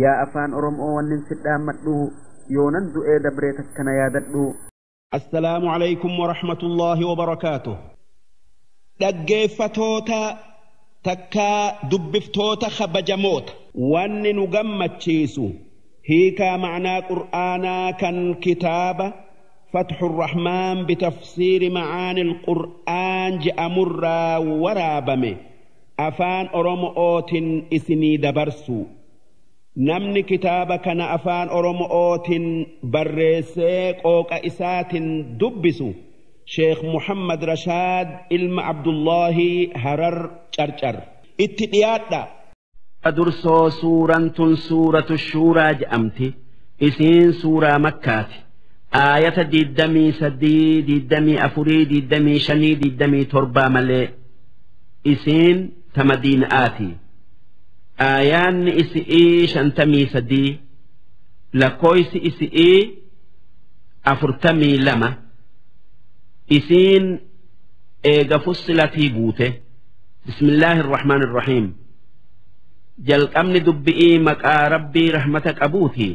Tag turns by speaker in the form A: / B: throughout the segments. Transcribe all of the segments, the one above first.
A: Yaa afaan Oromoo wannin sidhaammadhu yoonan du'ee dabree takkana yaadadhu.
B: Assalaamu alaykum wa rahmatullaahi wa barakaatuh. Dhaggeeffatoota takkaa dubbiftoota kabajamoota. Wanni nu gammachiisu hiikaa ma'naa Qur'aanaa kan kitaaba Fatxu Rahmaan bitafsiiri ma'aani Qur'aan je'amurraa waraabame afaan Oromootiin isinii dabarsu. Namni kitaaba kana afaan Oromootiin barreessee qooqa isaatiin dubbisu Sheekh Muhammad Rashaad ilma Abdullaahi Harar Carcar. Itti dhiyaadha. Dursoo suuraan tun suuratu Shuuraa jedhamti. Isiin suuraa Makkaati. Aayata 23, 24, 25, 27 malee. Isiin ta Madiinaati. Aayaanni isi'ii 53, lakkoofsi isi'ii 42. Isiin eega fussilatii buute. Bismillaahi irrahmaan irrahiim. Jalqabni dubbi'ii maqaa Rabbii rahmata qabuuti.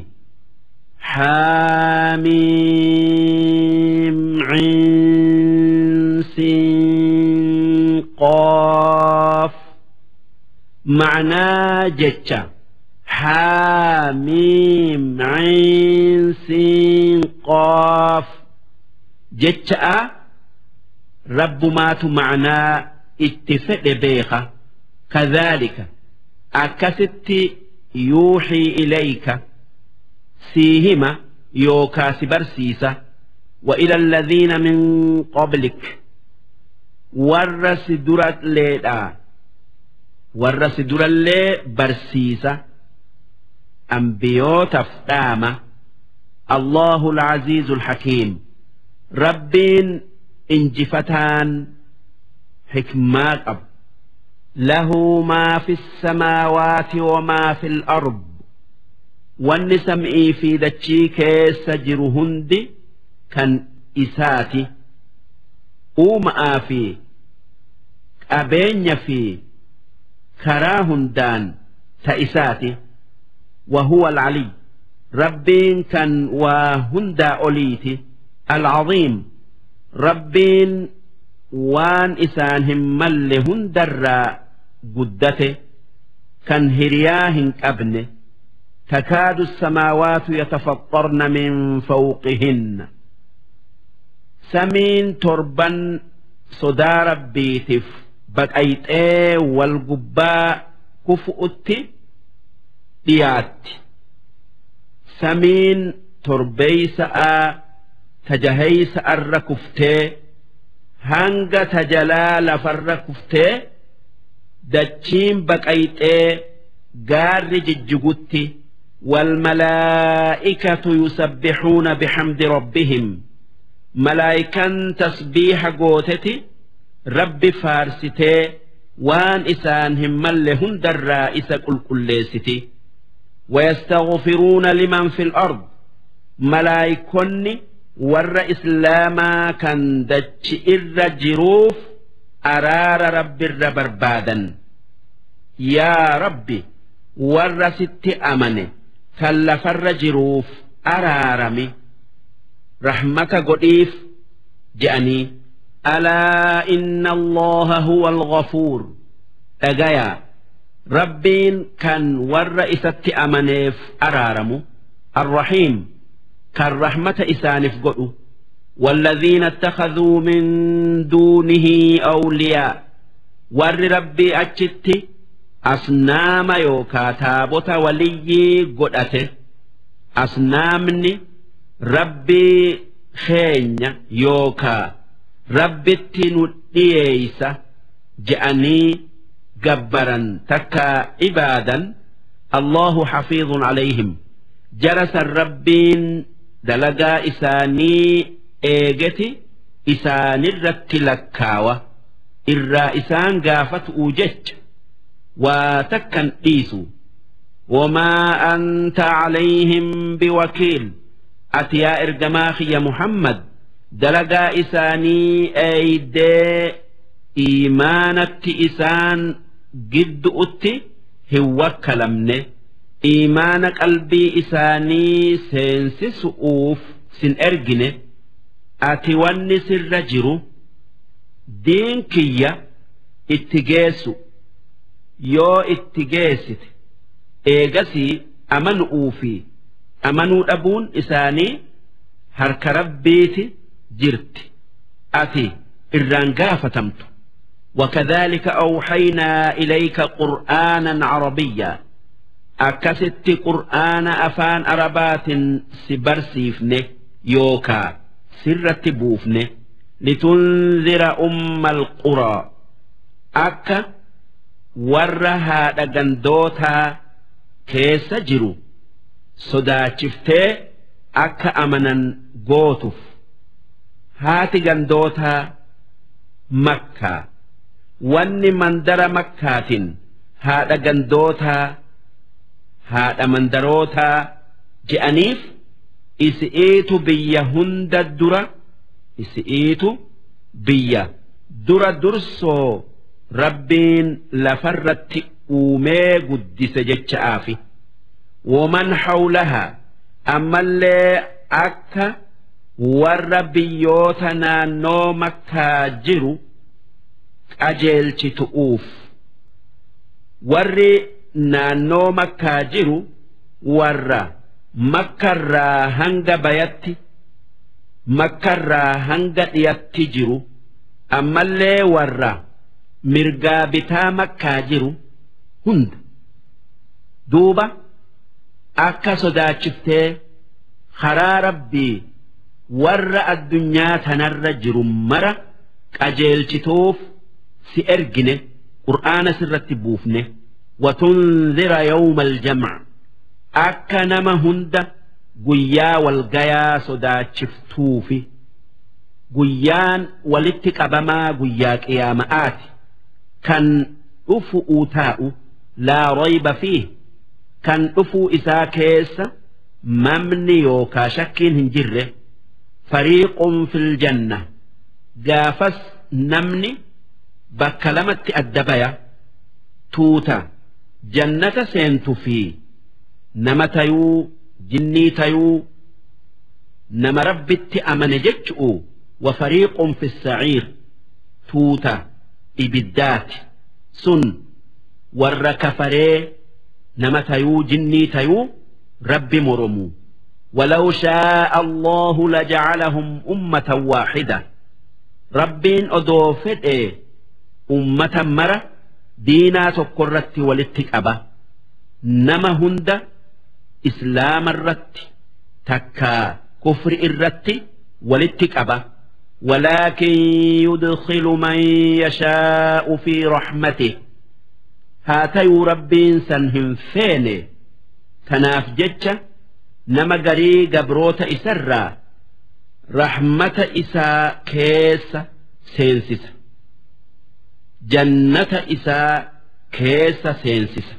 B: Haamiim ciin siin qaaf. Ma'naa jecha haamiim ciin siin qaaf jecha'a rabbumaatu ma'naa itti fedhe beeka. Kadhaalika akkasitti yuuxii ilayka sii hima yookaa si barsiisa. Wa ila alladhiina min qablik warra si duralleedha warra si durallee barsiisa ambiyootaaf dhaama. Allahu al-Aziizu al-Hakiim, Rabbiin injifataan hikmaa qabu. Lahu maa fi samaawaati wa maa fi al-ard, wanni sam'ii fi dachii keessa jiru hundi kan isaati. Uuma'aa fi qabeenya fi karaa hundaan ta isaati. Wa huwa al-Aliy, Rabbiin kan waa hundaa oliiti. Al-Aziim, Rabbiin waan isaan hin malle hundarraa guddate kan hiriyaa hin qabne. Takaadu samaawaatu yatafaxxarna min fawqihinna, samiin torban sodaa Rabbiitiif baqayxee wal gubbaa kufu'utti dhiyaatti. Samiin torbeeysa'aa tajaheeysa'arra kuftee hanga tajalaa lafarra kuftee dachiin baqayxee gaarri jijjigutti. والملائكة يسبحون بحمد ربهم، malaayikan tasbiiha gooteti Rabbi faarsitee waan isaan hin malle hundarraa isa qulqulleessiti. ويستغفرون لمن في الأرض، malaayikonni warra islaamaa kan dachi irra jiruuf araara Rabbirra barbaadan. Yaa Rabbi, warra sitti amane kan lafarra jiruuf araarami, rahmata godhiif je'anii. Alaa inna Allaha huwa al-ghafuur, dhagayaa, Rabbiin kan warra isatti amaneef araaramu, arrahiim kan rahmata isaaniif godhu. والذين اتخذوا من دونه أولياء، warri Rabbii achitti asnaama yookaa taabota waliyyii godhate, asnaamni Rabbii keenya yookaa Rabbitti nu dhiyeeysa je'anii gabbaran takka ibaadan. Allahu hafiizun alayhim, jarasan Rabbiin dalagaa isaanii eegeti isaanirratti lakkaawa, irraa isaan gaafatu'u jecha waa takkan dhiisu. Wamaa anta calayhim biwakiil, ati yaa ergamaa kiyya Muhammad dalagaa isaanii eeydee iimaanatti isaan giddu'utti hin wakkalamne.
C: Iimaana qalbii isaanii seensisu'uuf sin ergine. Ati wanni sirra jiru diin kiyya itti geessu. Yoo itti geessite, eegasii amanu'uu fi amanuu dhabuun isaanii harka Rabbiiti jirti, ati irraan gaafatamtu. وكذلك أوحينا إليك قرآنا عربيا akkasitti qur'aana afaan arabaatin si barsiifne yookaa sirratti buufne. لتنذر أم القرى akka warra haadha gandootaa keessa jiru sodaachiftee akka amanan gootuuf. Haati gandootaa Makkaa. Wanni mandara Makkaatiin haadha gandootaa, haadha mandarootaa je'aniif, isi'iitu biyya hunda dura, isi'iitu biyya dura dursoo Rabbiin lafarratti uumee guddise jecha'aafi. ومن حولها ammallee akka warra biyyoota naannoo Makkaa jiru qajeelchitu'uuf. Warri naannoo Makkaa jiru warra Makkarraa hanga bayatti, Makkarraa hanga dhiyatti jiru, ammallee warra mirgaa bitaa Makkaa jiru hunda. Duuba akka sodaachiftee karaa Rabbii warra addunyaa tanarra jiru mara qajeelchituuf si ergine, qur'aana sirratti buufne. وتنذر يوم الجمع akka nama hunda guyyaa walgayaa sodaachiftuufi. Guyyaan walitti qabamaa guyyaa qiyaama'aati kan dhufu'uu taa'u. لا ريب فيه kan dhufuu isaa keessa mamni yookaa shakkiin hin jirre. فريق في الجنة gaafas namni bakka lamatti adda baya: tuuta jannata seentu fi nama tayuu, jinnii tayuu, nama Rabbitti amane jechu'u. وفريق في السعير tuuta ibiddaati, sun warra kafaree, nama tayuu, jinnii tayuu, Rabbi moromuu. ولو شاء الله لجعلهم أمة واحدة Rabbiin odoo fedhe ummata mara diinaa tokkorratti walitti qaba, nama hunda islaama irratti takkaa kufri irratti walitti qaba. ولكن يدخل من يشاء في رحمته haa tayuu Rabbiin san hin feene. Tanaaf jecha nama garii gabroota isarraa rahmata isaa keessa seensisa, jannata isaa keessa seensisa,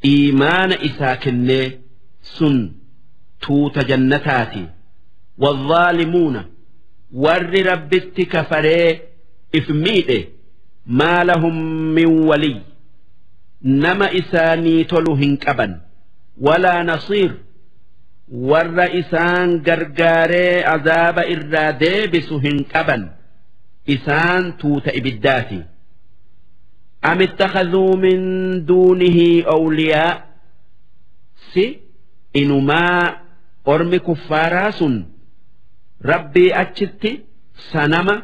C: iimaana isaa kennee, sun tuuta jannataati. والظالمون warri Rabbitti kafaree if miidhe ما لهم من ولي nama isaanii tolu hin qaban, ولا نصير warra isaan gargaaree azaaba irraa deebisu hin qaban. Isaan tuuta ibiddaati. أم اتخذوا من دونه أولياء si inumaa ormi kuffaaraa sun Rabbii achitti sanama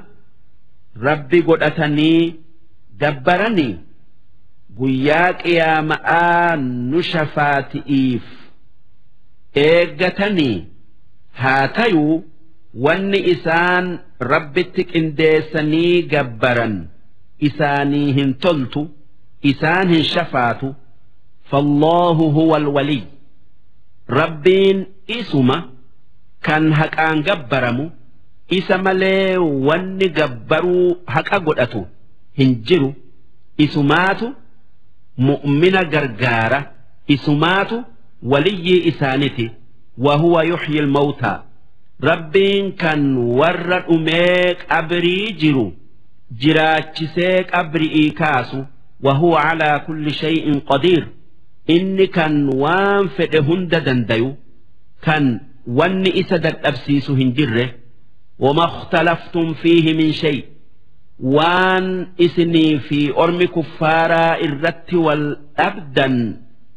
C: Rabbi godhatanii gabbaranii guyyaa qiyaama'aa nu shafaati'iif eeggatanii? Haa tayuu wanni isaan Rabbitti qindeessanii gabbaran isaanii hin toltu, isaan hin shafaatu. فالله هو الولي Rabbiin isuma kan haqaan gabbaramu. Isa malee wanni gabbaruu haqa godhatu hin jiru. Isumaatu mu'mina gargaara, isumaatu waliyyii isaaniti. وهو يحيي الموتى Rabbiin kan warra dhumee qabrii jiru jiraachisee qabri'ii kaasu. وهو على كل شيء قدير. Inni kan waan fedhe hunda dandayu, kan wanni isa dadhabsiisu hin jirre. وما اختلفتم فيه من شيء waan isinii fi ormi kuffaaraa irratti wal dhabdan,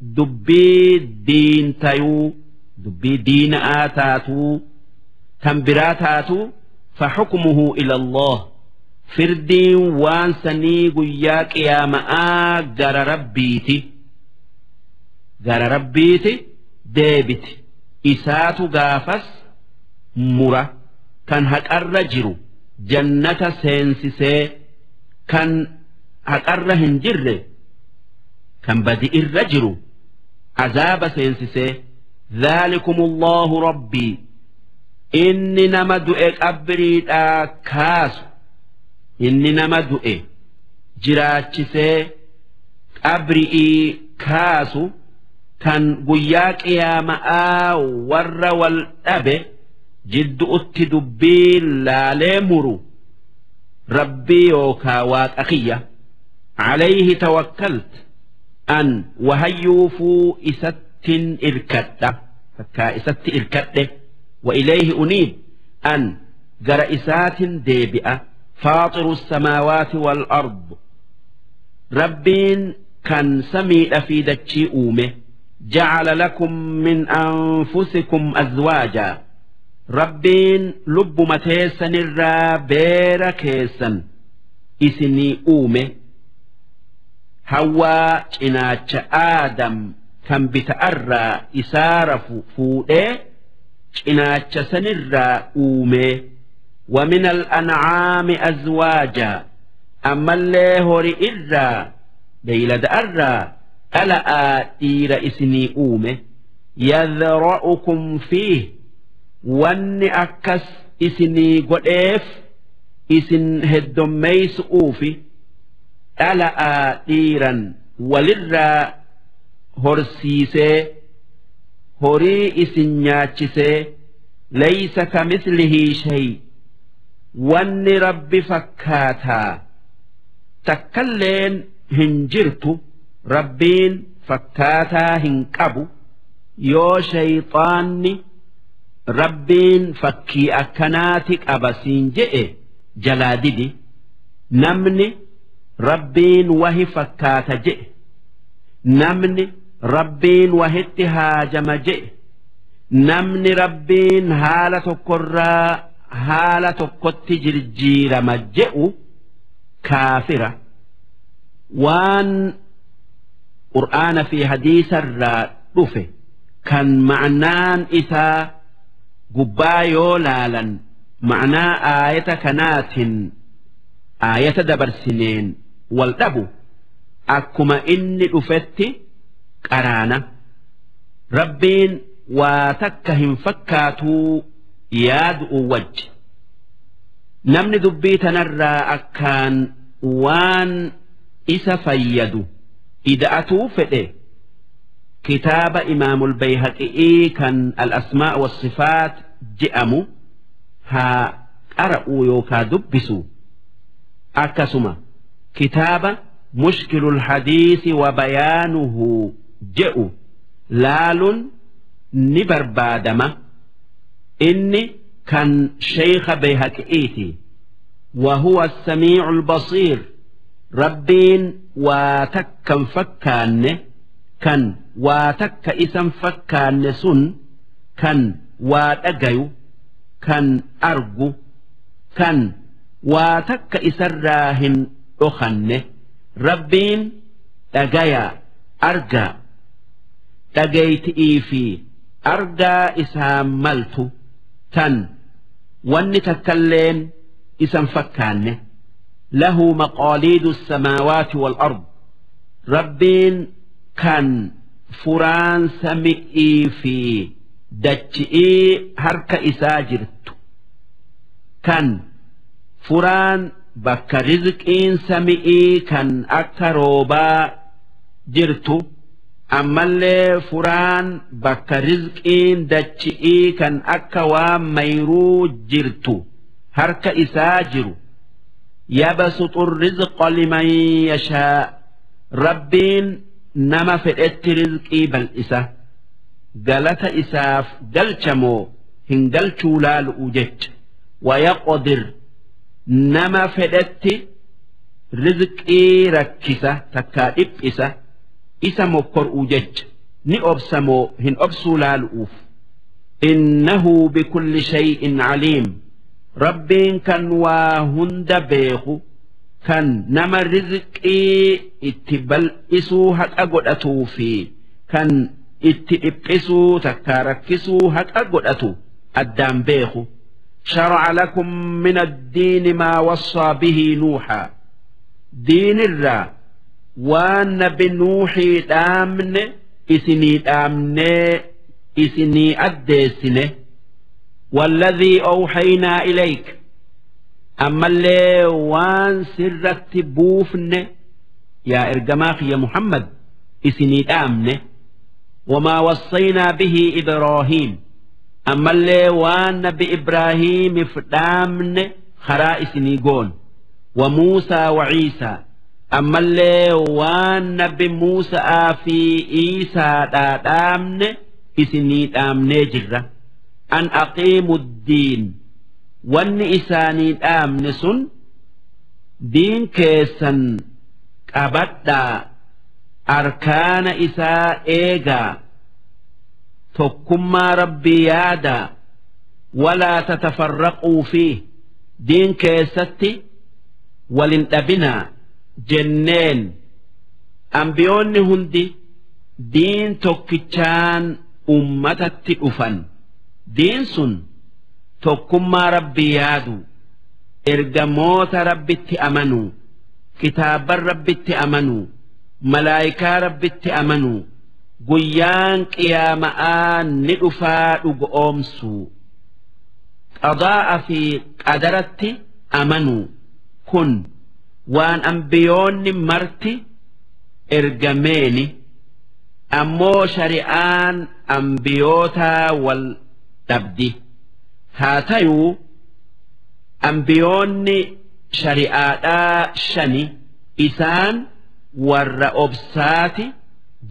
C: dubbii diin tayuu, dubbii diina'aa taatuu, tan biraa taatuu, فحكمه إلى الله firdiin waan sanii guyyaa qiyaama'aa gara Rabbiiti, gara Rabbiiti deebiti. Isaatu gaafas mura, kan haqarra jiru jannata seensisee, kan haqarra hin jirre, kan badi irra jiru azaaba seensisee. ذلكم الله ربي inni nama du'e qabriidhaa kaasu, inni nama du'e jiraachisee qabri'ii kaasu, kan guyyaa qiyaama'aa warra wal dhabe jiddu'utti dubbii laalee muru Rabbii yookaa Waaqa kiyya. عليه توكلت an wahayyuufuu isattin irkadha, takkaa isatti irkadhe. وإليه أنيب an gara isaatin deebi'a. فاطر السماوات والأرض Rabbiin kan samiidha fi dachii uume. جعل لكم من أنفسكم أزواجا Rabbiin lubbuma teessanirraa beera keessan isinii uume. Hawwaa cinaacha Aadam kan bita'arraa isaa rafu fuudhee cinaacha sanirraa uume. ومن الأنعام أزواجا ammallee horii irraa, beeylada irraa dhala'aa dhiira isinii uume. يذرؤكم فيه wanni akkas isinii godheef isin heddommeeysu'uufi, dhala'aa dhiiran walirraa horsiisee horii isin nyaachisee. ليس كمثله شيء wanni Rabbi fakkaataa takkalleen hin jirtu. Rabbiin fakkaataa hin qabu. Yoo shayxaanni Rabbiin fakkii akkanaati qaba siin je'e, jalaa didi. Namni Rabbiin wahi fakkaata je'e, namni Rabbiin wahitti haajama je'e, namni Rabbiin haala tokkorraa haala tokkotti jirjiirama je'u kaafira. Waan Qur'aana fi hadiisarraa dhufe kan ma'naan isaa gubbaa yoo laalan ma'naa aayata kanaatiin, aayata dabarsineen wal dhabu, akkuma inni dhufetti qaraana. Rabbiin waa takka hin fakkaatuu yaadu'u wajji. Namni dubbii tanarraa akkaan waan isa fayyadu ida'atuu fedhe, kitaaba Imaamul Bayhaqi'ii kan الأسماء والصفات je'amu haa qara'uu yookaa dubbisu. Akkasuma kitaaba مشكل الحديث وبيانه je'u laalun ni barbaadama. Inni kan sheeyka Bayhaqi'iiti. وهو السميع البصير Rabbiin waa takkan fakkaanne, kan waa takka isan fakkaanne sun, kan waa dhagayu, kan argu, kan waa takka isarraa hin dhokanne. Rabbiin dhagayaa, argaa, dhageeyti'ii fi argaa isaa maltu, tan wanni takkalleen isan fakkaanne. له مقاليد السماوات والأرض Rabbiin kan furaan sami'ii fi dachi'ii harka isaa jirtu, kan furaan bakka rizqiin sami'ii kan akka roobaa jirtu, ammallee furaan bakka rizqiin dachi'ii kan akka waan mayruu jirtu harka isaa jiru. يبسط الرزق لمن يشاء Rabbiin Nama fedhetti rizqii bal'isa. Galata isaaf galchamoo hin galchuu laalu'u jecha. Wayaqdir, nama fedhetti rizqii rakkisa takkaa dhiphisa, isa mokkor'u jecha, ni obsamoo hin obsuu laalu'uuf. Innahu bikulli shay'in caliim. Rabbiin kan waa hunda beeku, kan nama rizqii itti bal'isuu haqa godhatuu fi kan itti dhiphisuu takkaa rakkisuu haqa godhatu addaan beeku. شرع لكم من الدين ما وصى به نوحا. دين الرا waan nabi Nuuhii dhaamne isinii dhaamnee isinii addeessine. والذي أوحينا إليك, ammallee waan sirratti buufne, yaa ergamaa kiyya Muhammad, isinii dhaamne. وما وصينا به إبراهيم, ammallee waan nabi Ibraahiimiif dhaamne karaa isinii goon. وموسى وعيسى, ammallee waan nabi Muusaa fi Iisaadhaa dhaamne isinii dhaamnee jirra. أن أقيموا الدين, wanni isaanii dhaamne sun diin keessan qabadhaa, arkaana isaa eegaa, tokkummaa Rabbii yaadaa. ولا تتفرقوا فيه, diin keessatti walin dhabinaa jenneen. Ambiyoonni hundi diin tokkichaan ummatatti dhufan. Diin sun tokkummaa Rabbii yaadu, ergamoota Rabbitti amanuu, kitaaban Rabbitti amanuu, malaayikaa Rabbitti amanuu, guyyaan qiyaama'aa ni dhufaa dhugo oomsuu, qadaa'a fi qadaratti amanuu. Kun waan ambiyoonni marti ergameeni. Ammoo shari'aan ambiyootaa wal dhabdi. Haa tayuu, ambiyoonni shari'aadhaa shani, isaan warra obsaati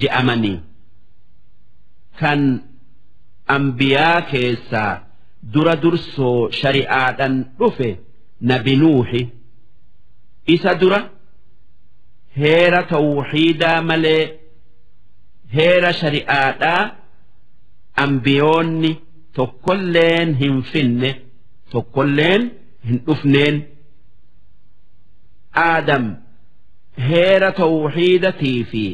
C: je'amanii. Kan ambiyaa keessaa dura dursoo shari'aadhan dhufe nabi Nuuhi. Isa dura heera tawxiidaa malee heera shari'aadhaa ambiyoonni tokkolleen hin finne, tokkolleen hin dhufneen. Aadam heera tawxiidatii fi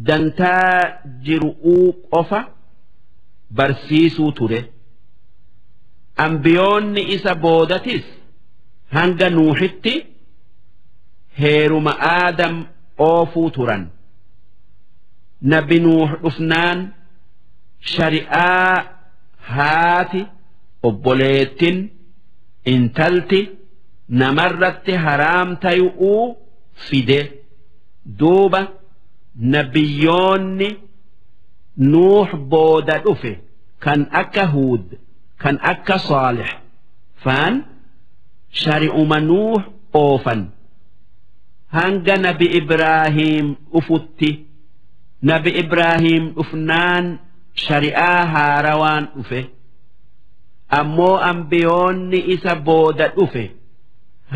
C: dantaa jiru'uu qofa barsiisuu ture. Ambiyoonni isa boodatis hanga Nuuhitti heeruma Aadam oofuu turan. Nabi Nuuh dhufnaan shari'aa haati, obboleettin, intalti namarratti haraam tayu'uu fide. Duuba nabiyyoonni Nuuh booda dhufe kan akka Huud, kan akka Saalix faan shari'uma Nuuh oofan hanga nabi Ibraahiim dhufutti. Nabi Ibraahiim dhufnaan shari'aa haarawaan dhufe. Ammoo ambiyoonni isa booda dhufe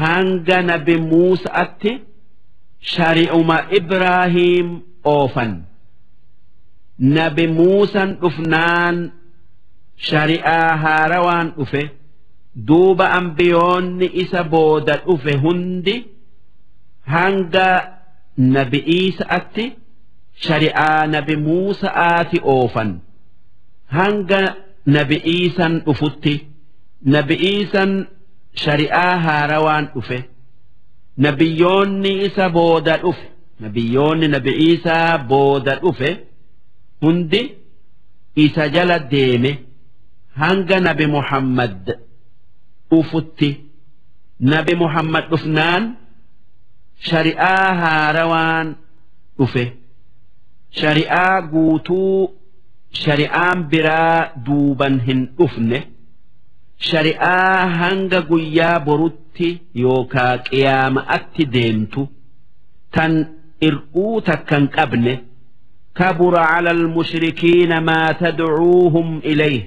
C: hanga nabi Muusaatti shari'uma Ibraahiim oofan. Nabi Muusan dhufnaan shari'aa haarawaan dhufe. Duuba ambiyoonni isa booda dhufe hundi hanga nabi Iisaatti shari'aa nabi Muusa'aati oofan hanga nabi Iisan dhufutti. Nabi Iisan shari'aa haarawaan dhufe. Nabiyyoonni isa booda dhufe, nabiyyoonni nabi Iisaa booda dhufe hundi isa jala deeme hanga nabi Muhammad dhufutti. Nabi Muhammad dhufnaan shari'aa haarawaan dhufe, shari'aa guutuu shari'aan biraa duuban hin dhufne, shari'aa hanga guyyaa borutti yookaa qiyaama'atti deemtu tan ir'uu takka hin qabne. Kabura cala almushrikiina maa tadcuuhum ilayh.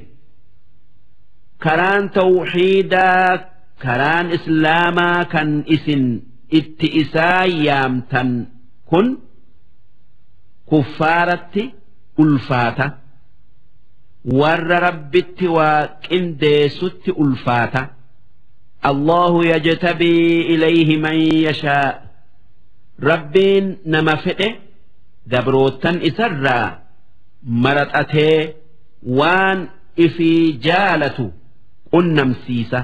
C: Karaan tawxiidaa, karaan islaamaa kan isin itti isaa yaamtan kun kuffaaratti ulfaata, warra Rabbitti waa qindeessutti ulfaata. Allahu yajtabii ilayhi man yashaa. Rabbiin nama fedhe gabroottan isarraa maraxatee waan ifii jaalatu qunnamsiisa.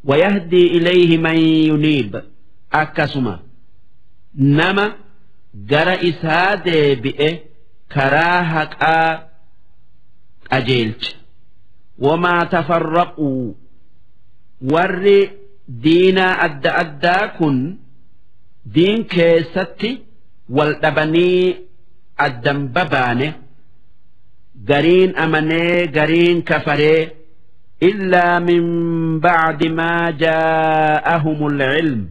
C: Wayahdii ilayhi man yuniib. Akkasuma nama gara isaa deebi'e karaa haqaa qajeelcha. Wamaa tafarraquu, warri diinaa adda addaa kun diin keessatti wal dhabanii addan babaane, gariin amanee gariin kafaree, illaa min ba'di maa jaa'ahumul ilm,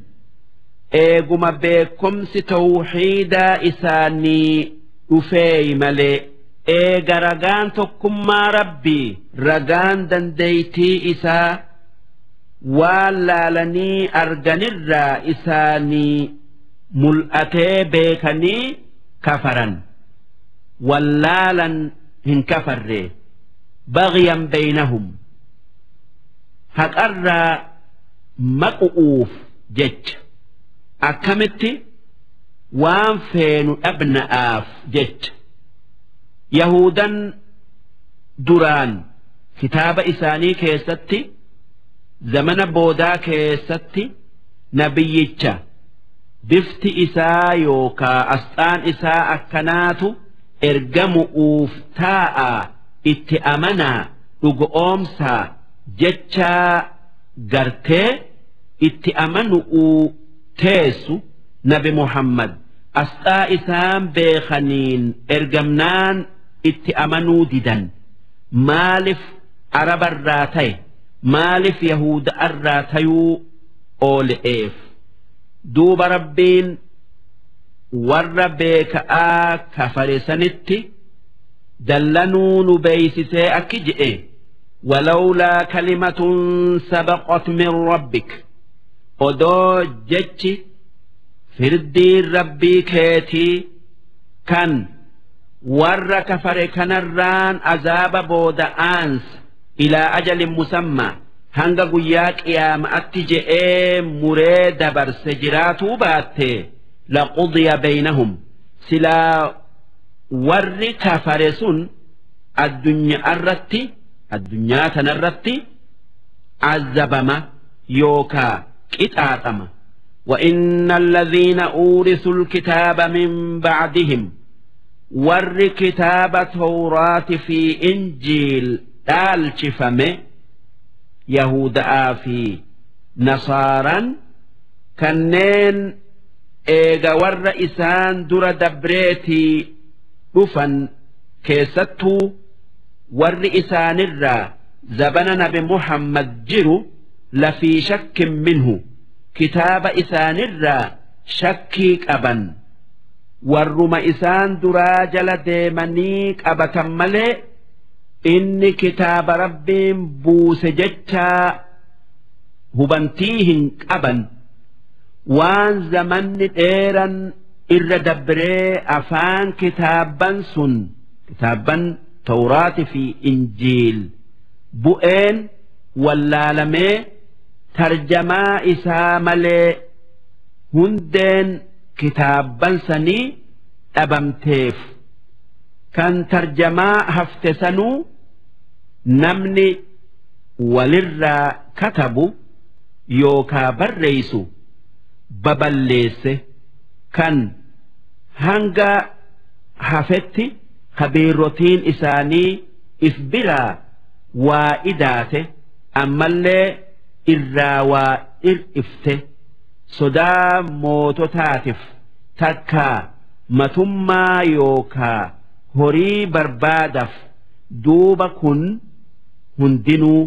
C: eeguma beekumsi tawxiidaa isaanii dhufeey malee. Eega ragaan tokkummaa Rabbii, ragaan dandeeytii isaa waan laalanii arganirraa isaanii mul'atee beekanii kafaran. Wallaalan hin kafarre. Baghyan baynahum, haqarraa maqu'uuf jecha, akkamitti waan feenu dhabna'aaf jecha. Yahudan duraan kitaaba isaanii keessatti, zamana boodaa keessatti nabiyyicha bifti isaa yookaa asxaan isaa akkanaatu ergamu'uuf taa'a, itti amanaa, dhugoomsaa jechaa gartee itti amanu'uu teessu. Nabi Muhammad asxaa isaan beekaniin ergamnaan itti amanuu didan. Maaliif Arabarraa ta'e? Maaliif Yahuda irraa tayuu oole'eef? Duuba Rabbiin warra beeka'aa kafare sanitti dallanuu nu beeysisee akki je'e: ولولا كلمة سبقت من ربك, odoo jechi firdiin Rabbii keetii kan warra kafare kanarraan azaaba booda'aansa إلى أجل مسمى, hanga guyyaa qiyaama'atti je'ee muree dabarse jiraatuu baatte, لقضي بينهم, silaa warri kafare sun addunyaa irratti, addunyaa tanarratti azabama yookaa qixaaxama. وإن الذين أورثوا الكتاب من بعدهم, warri kitaaba Tawraati fi Injiil dhaalchifame, Yahuda'aa fi Nasaaran, kanneen eega warra isaan dura dabreetii dhufan, keessattuu warri isaanirraa zabana Nabi Muhammad jiru, لفي شك منه, kitaaba isaanirraa shakkii qaban. Warruma isaan duraa jala deemanii qabatan malee inni kitaaba Rabbiin buuse jechaa hubantii hin qaban. Waan zamanni dheeran irra dabree afaan kitaabban sun, kitaabban Tawraati fi Injiil bu'een wallaalamee, tarjamaa isaa malee hundeen kitaabban sanii dhabamteef, kan tarjamaa hafte sanuu namni walirraa katabu yookaa barreeysu baballeesse, kan hanga hafetti kabiirotiin isaanii if biraa waa idaate, ammallee irraa waa ir'ifte, sodaa moototaatiif takkaa matummaa yookaa horii barbaadaf. Duuba kun hundinuu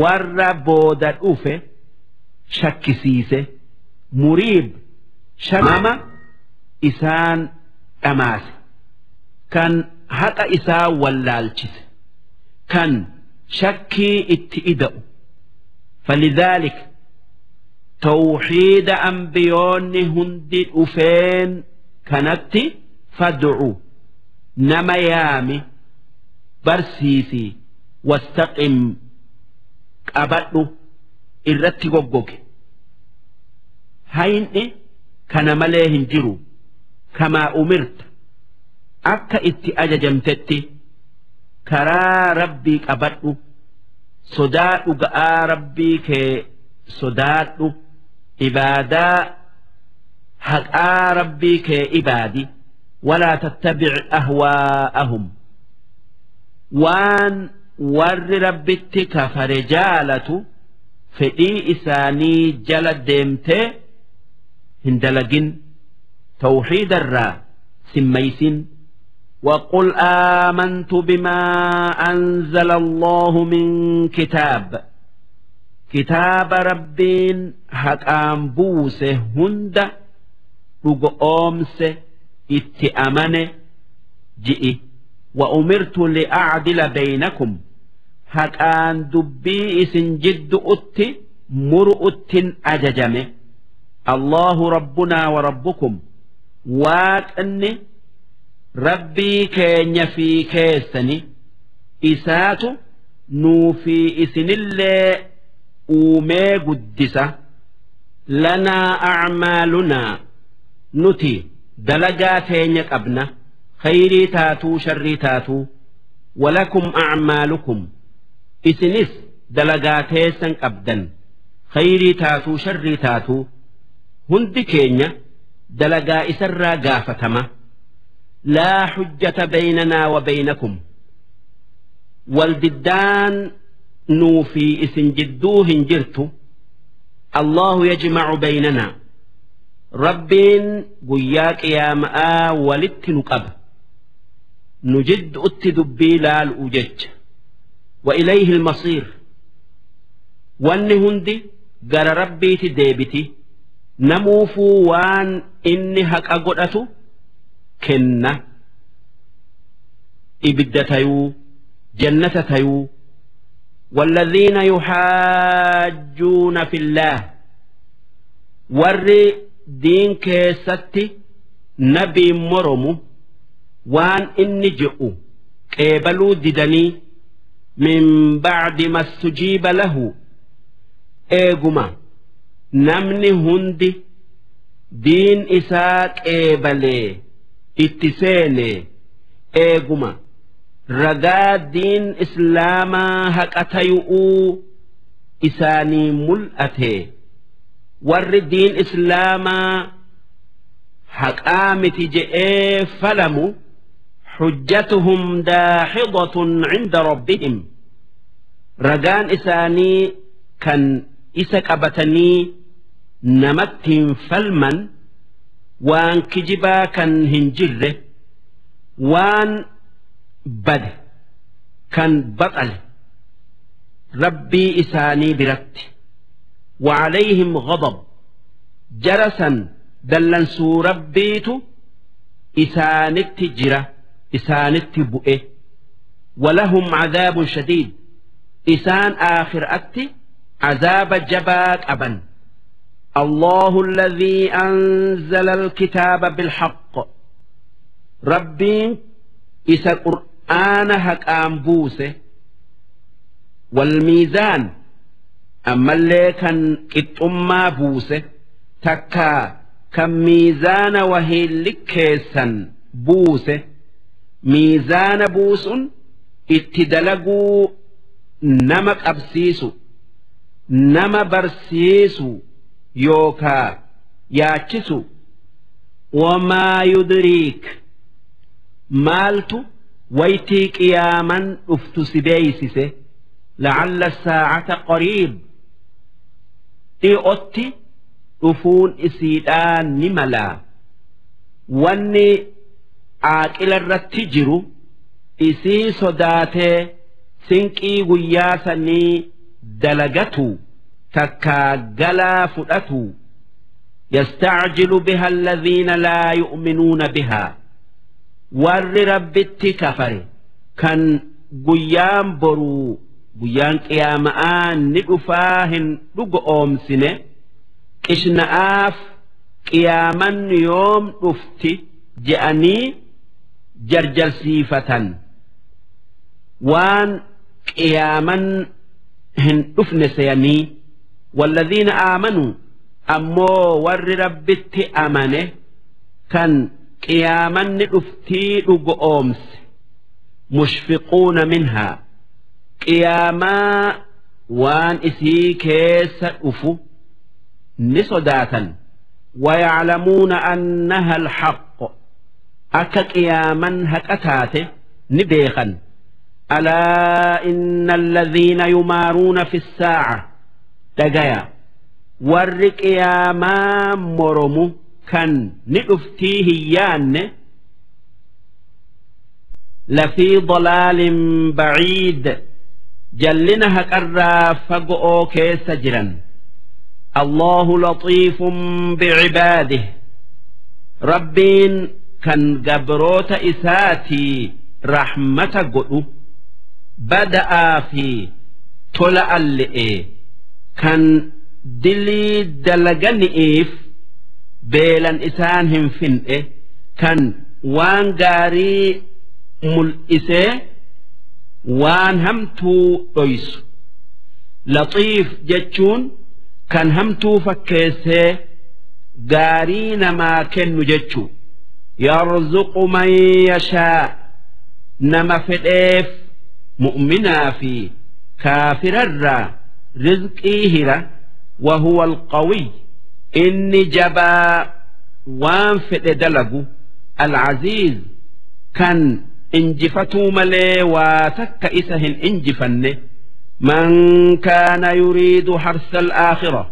C: warra booda dhufe shakkisiise. Muriib, nama isaan dhamaase. Kan haqa isaa wallaalchise, kan shakkii itti ida'u. Falidhaalik tawxiida ambiyoonni hundi dhufeen kanatti fad'u, nama yaami, barsiisi, wastaqim, qabadhu, irratti goggoge. Hayni kana malee hin jiru. Kamaa umirta, akka itti ajajamtetti karaa Rabbii qabadhu, sodaa dhuga'aa Rabbii kee sodaadhu, ibaadaa haqaa Rabbii kee ibaadi. Walaa tattabic ahwaa'ahum, waan warri Rabbitti kafare jaalatu fedhii isaanii jala deemtee hin dalagin, tawxiidarraa simmaysin. وقل آمنت بما أنزل الله من كتاب، كتاب ربين haqaan buuse hunda dhugoomse, itti amane ji'i. وأمرت لأعدل بينكم، haqaan dubbii isin jiddu'utti muru'uttin ajajame. الله ربنا وربكم، waaqni Rabbii keenya fi keessani, isaatu nuu fi isinillee uumee guddisa. لنا أعمالنا، nuti dalagaa teenya qabna, khayrii taatuu sharrii taatuu. ولكم أعمالكم، isinis dalagaa teessan qabdan, khayrii taatuu sharrii taatuu. Hundi keenya dalagaa isarraa gaafatama. لا حجة بيننا وبينكم، waldiddaan nuu fi isin jidduu hin jirtu. الله يجمع بيننا، Rabbiin guyyaa qiyaama'aa walitti nu qaba, nu jidduutti dubbii laalu'u jecha. وإليه المصير، wanni hundi gara Rabbiiti deebiti, namuufuu waan inni haqa godhatu kenna, ibidda tayuu jannata tayuu. والذين يحاجون في الله، warri diin keessatti nabii moromu, waan inni je'u qeebaluu didanii, من بعد ما استجيب له، eeguma namni hundi diin isaa qeebalee itti seene, eeguma ragaa diin islaamaa haqa tayu'uu isaanii mul'ate, warri diin islaamaa haqaa miti je'ee falamu, حجتهم داحضة عند ربهم، ragaan isaanii kan isa qabatanii namatti hin falman waan kijibaa kan hin jirre, waan bade kan baqale Rabbii isaanii biratti. وعليهم غضب، jara san dallansuu Rabbiitu isaanitti jira, isaanitti bu'e. ولهم عذاب شديد، isaan aakhiraatti azaaba jabaa qaban. الله الذي أنزل الكتاب بالحق، Rabbiin isa qur'aana haqaan buuse. والميزان، ammallee kan qixxummaa buuse, takkaa kan miizaana wahiin likkeessan buuse. Miizaana buusun itti dalaguu nama qabsiisu, nama barsiisu yookaa yaachisu. وما يدريك، maaltu waytii qiyaaman dhuftu si beeysise? لعل الساعة قريب، dhi'otti dhufuun isiidhaan ni malaa. Wanni aaqila irratti jiru isii sodaatee sinqii guyyaa sanii dalagatu, takkaa galaa fudhatu. يستعجل بها الذين لا يؤمنون بها. Warri Rabbitti kafare kan guyyaan boruu guyyaan qiyaama'aa ni dhufaa hin dhugoomsine qishna'aaf qiyaaman yoom dhufti je'anii jarjarsiifatan waan qiyaaman hin dhufne seyanii. Walladhiina aamanuu ammoo warri Rabbitti amane kan qiyaamanni dhuftii dhugoomse mushfiquuna minhaa qiyaamaa waan isii keessa dhufu ni sodaatan. Wayaclamuuna annaha alhaq akka qiyaaman haqa taate ni beekan. Alaa inna alladhiina yumaaruuna fi ssaaca dhagaya warri qiyaamaa moromu kan ni dhuftii hin yaanne lafii dalaalin baciid jallina haqarraa fago'oo keessa jiran. Allahu latiifun bicibaadih Rabbiin kan gabroota isaatii rahmata godhu bada'aa fi tola alle'e kan dilii dalagani'iif beelan isaan hin fin'e kan waan gaarii mul'isee waan hamtuu dhoysu. Latiif jechuun kan hamtuu fakkeessee gaarii namaa kennu jechuu. Yarzuqu man yashaa nama fedheef mu'minaa fi kaafirarraa rizqii hira. Wahuwa alqawiy inni jabaa waan fedhe dalagu alcaziiz kan injifatuu malee waa takka isa hin injifanne. Man kaana yuriidu harsa alaakhira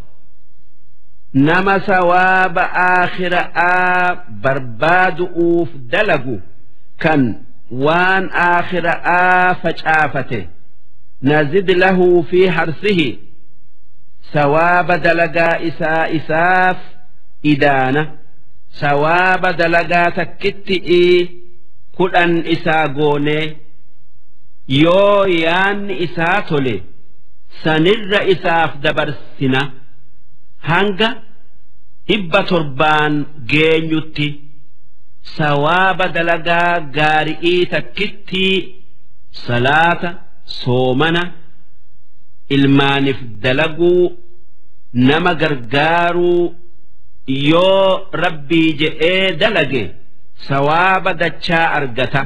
C: nama sawaaba aakhira'aa barbaadu'uuf dalagu kan waan aakhira'aa facaafate nazid lahu fi harsihi sawaaba dalagaa isaa isaaf idaana sawaaba dalagaa takkitti'ii 10 isaa goonee yoo yaanni isaa tole sanirra isaaf dabarsina hanga 700 geenyutti sawaaba dalagaa gaari'ii takkittii salaata soomana ilmaaniif dalaguu nama gargaaruu yoo Rabbii je'ee dalage sawaaba dachaa argata.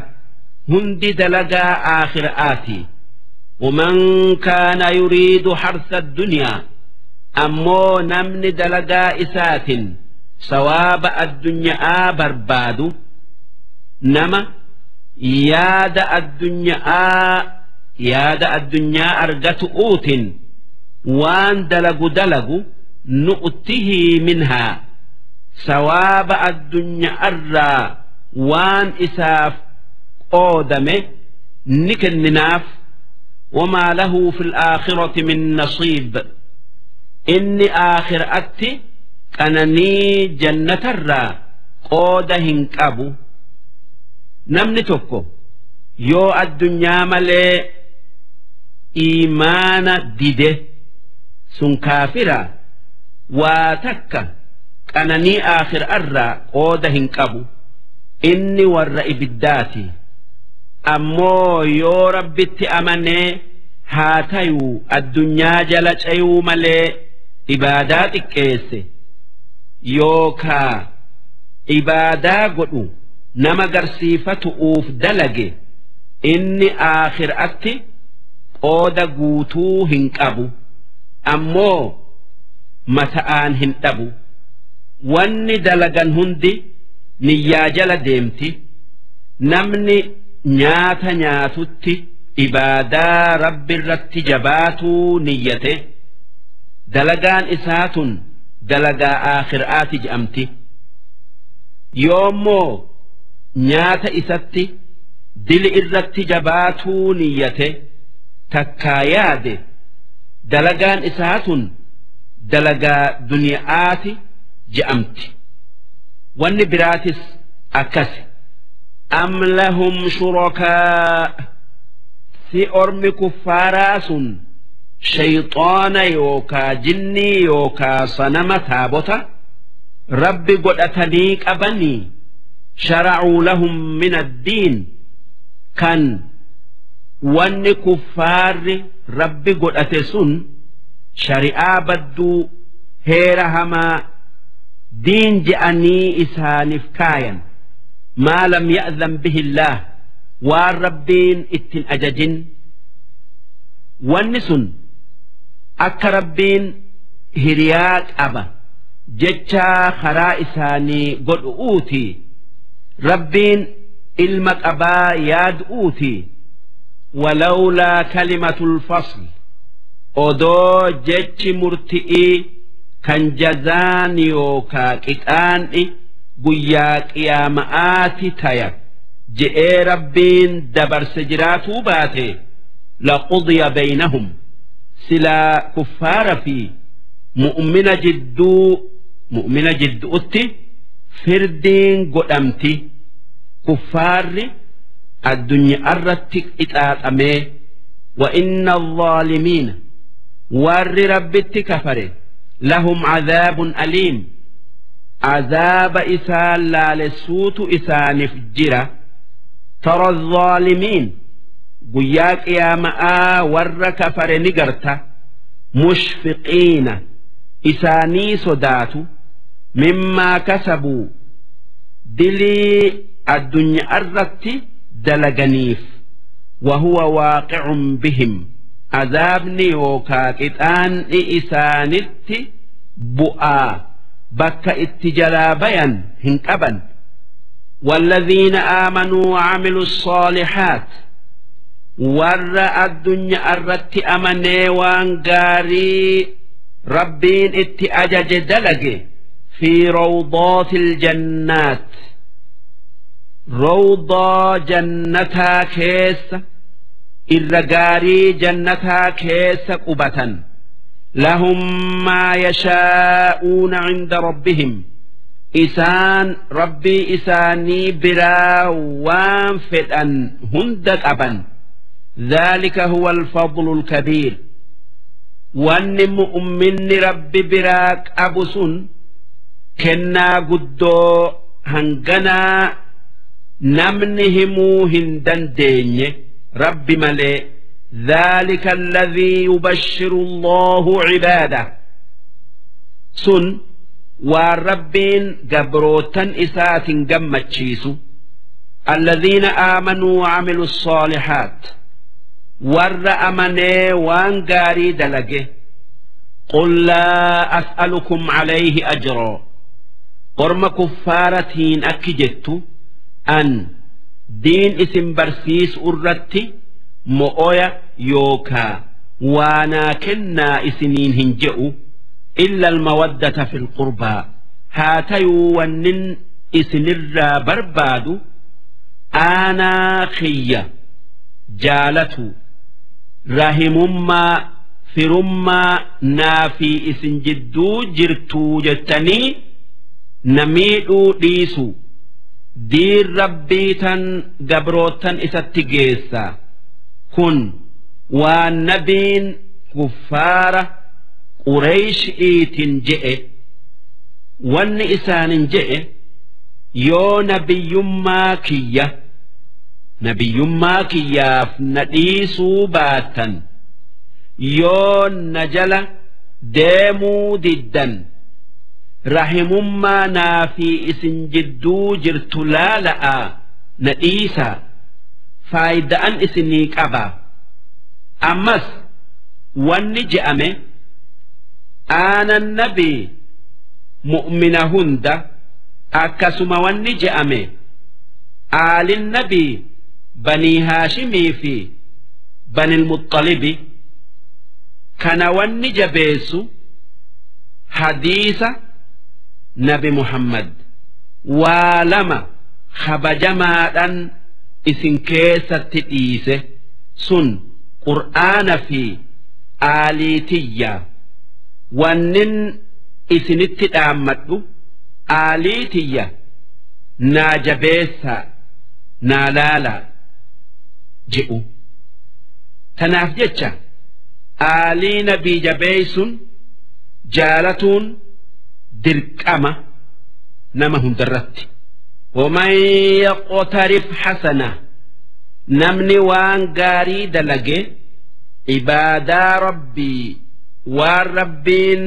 C: Hundi dalagaa aakhira'aati. Waman kaana yuriidu harsa addunyaa ammoo namni dalagaa isaatiin sawaaba addunyaa barbaadu nama yaada addunyaa argatu uutin waan dalagu dalagu nu'tihi minhaa sawaaba addunyaarraa waan isaaf qoodame ni kenninaaf. Wamaa lahu fil aakhirati min nasiib inni aakhiraatti qananii jannatarraa qooda hin qabu. Namni tokko yoo addunyaa malee iimaana dide sun kaafira waa takka qananii aakhirarraa qooda hin qabu inni warra ibiddaati. Ammoo yoo Rabbitti amanee haa tayuu addunyaa jala cayuu malee ibaadaa xiqqeesse yookaa ibaadaa godhu nama garsiifatu'uuf dalage inni aakhiraatti qooda guutuu hin qabu ammoo mata'aan hin dhabu. Wanni dalagan hundi niyyaa jala deemti. Namni nyaata nyaatutti ibaadaa Rabbi irratti jabaatuu niyyate dalagaan isaa tun dalagaa aakhiraati je'amti. Yoommoo nyaata isatti dili irratti jabaatuu niyyate takkaa yaade dalagaan isaa tun dalagaa duniyaati je'amti. Wanni biraatis akkasi. Am lahum shurakaa, si ormi kuffaaraa sun shayxaana yookaa jinnii yookaa sanama taabota rabbi godhatanii qabanii, sharacuu lahum min addiin, kan wanni kuffaarri rabbi godhate sun shari'aa badduu heera hamaa diin je'anii isaaniif kaayan, maa lam ya'zan bihi illaah, waan rabbiin ittin ajajin. Wanni sun akka rabbiin hiriyaa qaba jechaa karaa isaanii godhu'uuti, rabbiin ilma qabaa yaadu'uuti. Walawlaa kalimatul fasl, odoo jechi murti'ii kan jazaan yookaa qixaan'i guyyaa qiyaama'aati taya je'ee rabbiin dabarse jiraatuu baate, laqudiya baynahum, silaa kuffaara fi mu'mina jidduu mu'mina jiddu'utti firdiin godhamti, kuffaarri addunyaarratti qixaaxamee. Wa inna alظaalimiina, warri rabbitti kafare, lahum cadaabun aliim, azaaba isaan laalessuutu isaaniif jira. Tara alظaalimiin, guyyaa qiyaama'aa warra kafare ni garta, mushfiqiina, isaanii sodaatu, mimmaa kasabuu, dilii addunyaarratti dalaganiif, wahuwa waaqicun bihim, azaabni yookaa qixaan'i isaanitti bu'aa, bakka itti jalaa bayan hin qaban. والذين آمنوا وعملوا الصالحات، ور الدنيا الرت أمني وان غاري ربين ات أجج دلق، في روضات الجنات، روضة جنتا كيس إرقاري جنتا كيس قبة. لهم ما يشاءون عند ربهم، إسان ربي إساني برا وان فدأن هندك أبا. ذلك هو الفضل الكبير. وان مؤمن ربي براك أبسن كنا قدو هنغنا نمنهمو هندن ديني ربي ملي. ذلك الذي يبشر الله عباده، سن والربين قبروتا إسات قمتشيسو، الذين آمنوا وعملوا الصالحات، ور أمني وانقاري دلقه. قل لا أسألكم عليه أجرا، قرم كفارتين أكجت أن دين اسم برسيس أردت مؤيا يوكا وانا كنا إسنين هنجئوا إلا المودة في القربى، هاتيو ونن إسنر بربادو أنا خيّة جالتو رحمما فرما نافي إسن جدو جرتو جتني نميدو ديسو دير ربيتا قبروتا إستجيسا. كن والنبين كفارة قريش إيتن جئ وان إسان جئ يو نبي ماكية نبي ماكية نديسو باتا يو نجل ديمو ددا رحم ما نافي إسن جدو جرت لا لأ نديسا فايدة أن إسنيك أبا. أمس والنجأمه أنا النبي مؤمنهند أكسم والنجأمه آل النبي بني هاشمي في بني المطلب كان والنجبيس حديث نبي محمد ولما خبجما إسن كيسة تئيسه سن قرآن في آليتية ونن إسن تتأمد آليتية ناجبيسا naa laalaa je'u. Tanaaf jecha aalii nabii jabeeysun jaalatuun dirqama nama hundarratti. ومن يقترف حسنة namni waan gaarii dalage, ibaadaa Rabbii, waan Rabbiin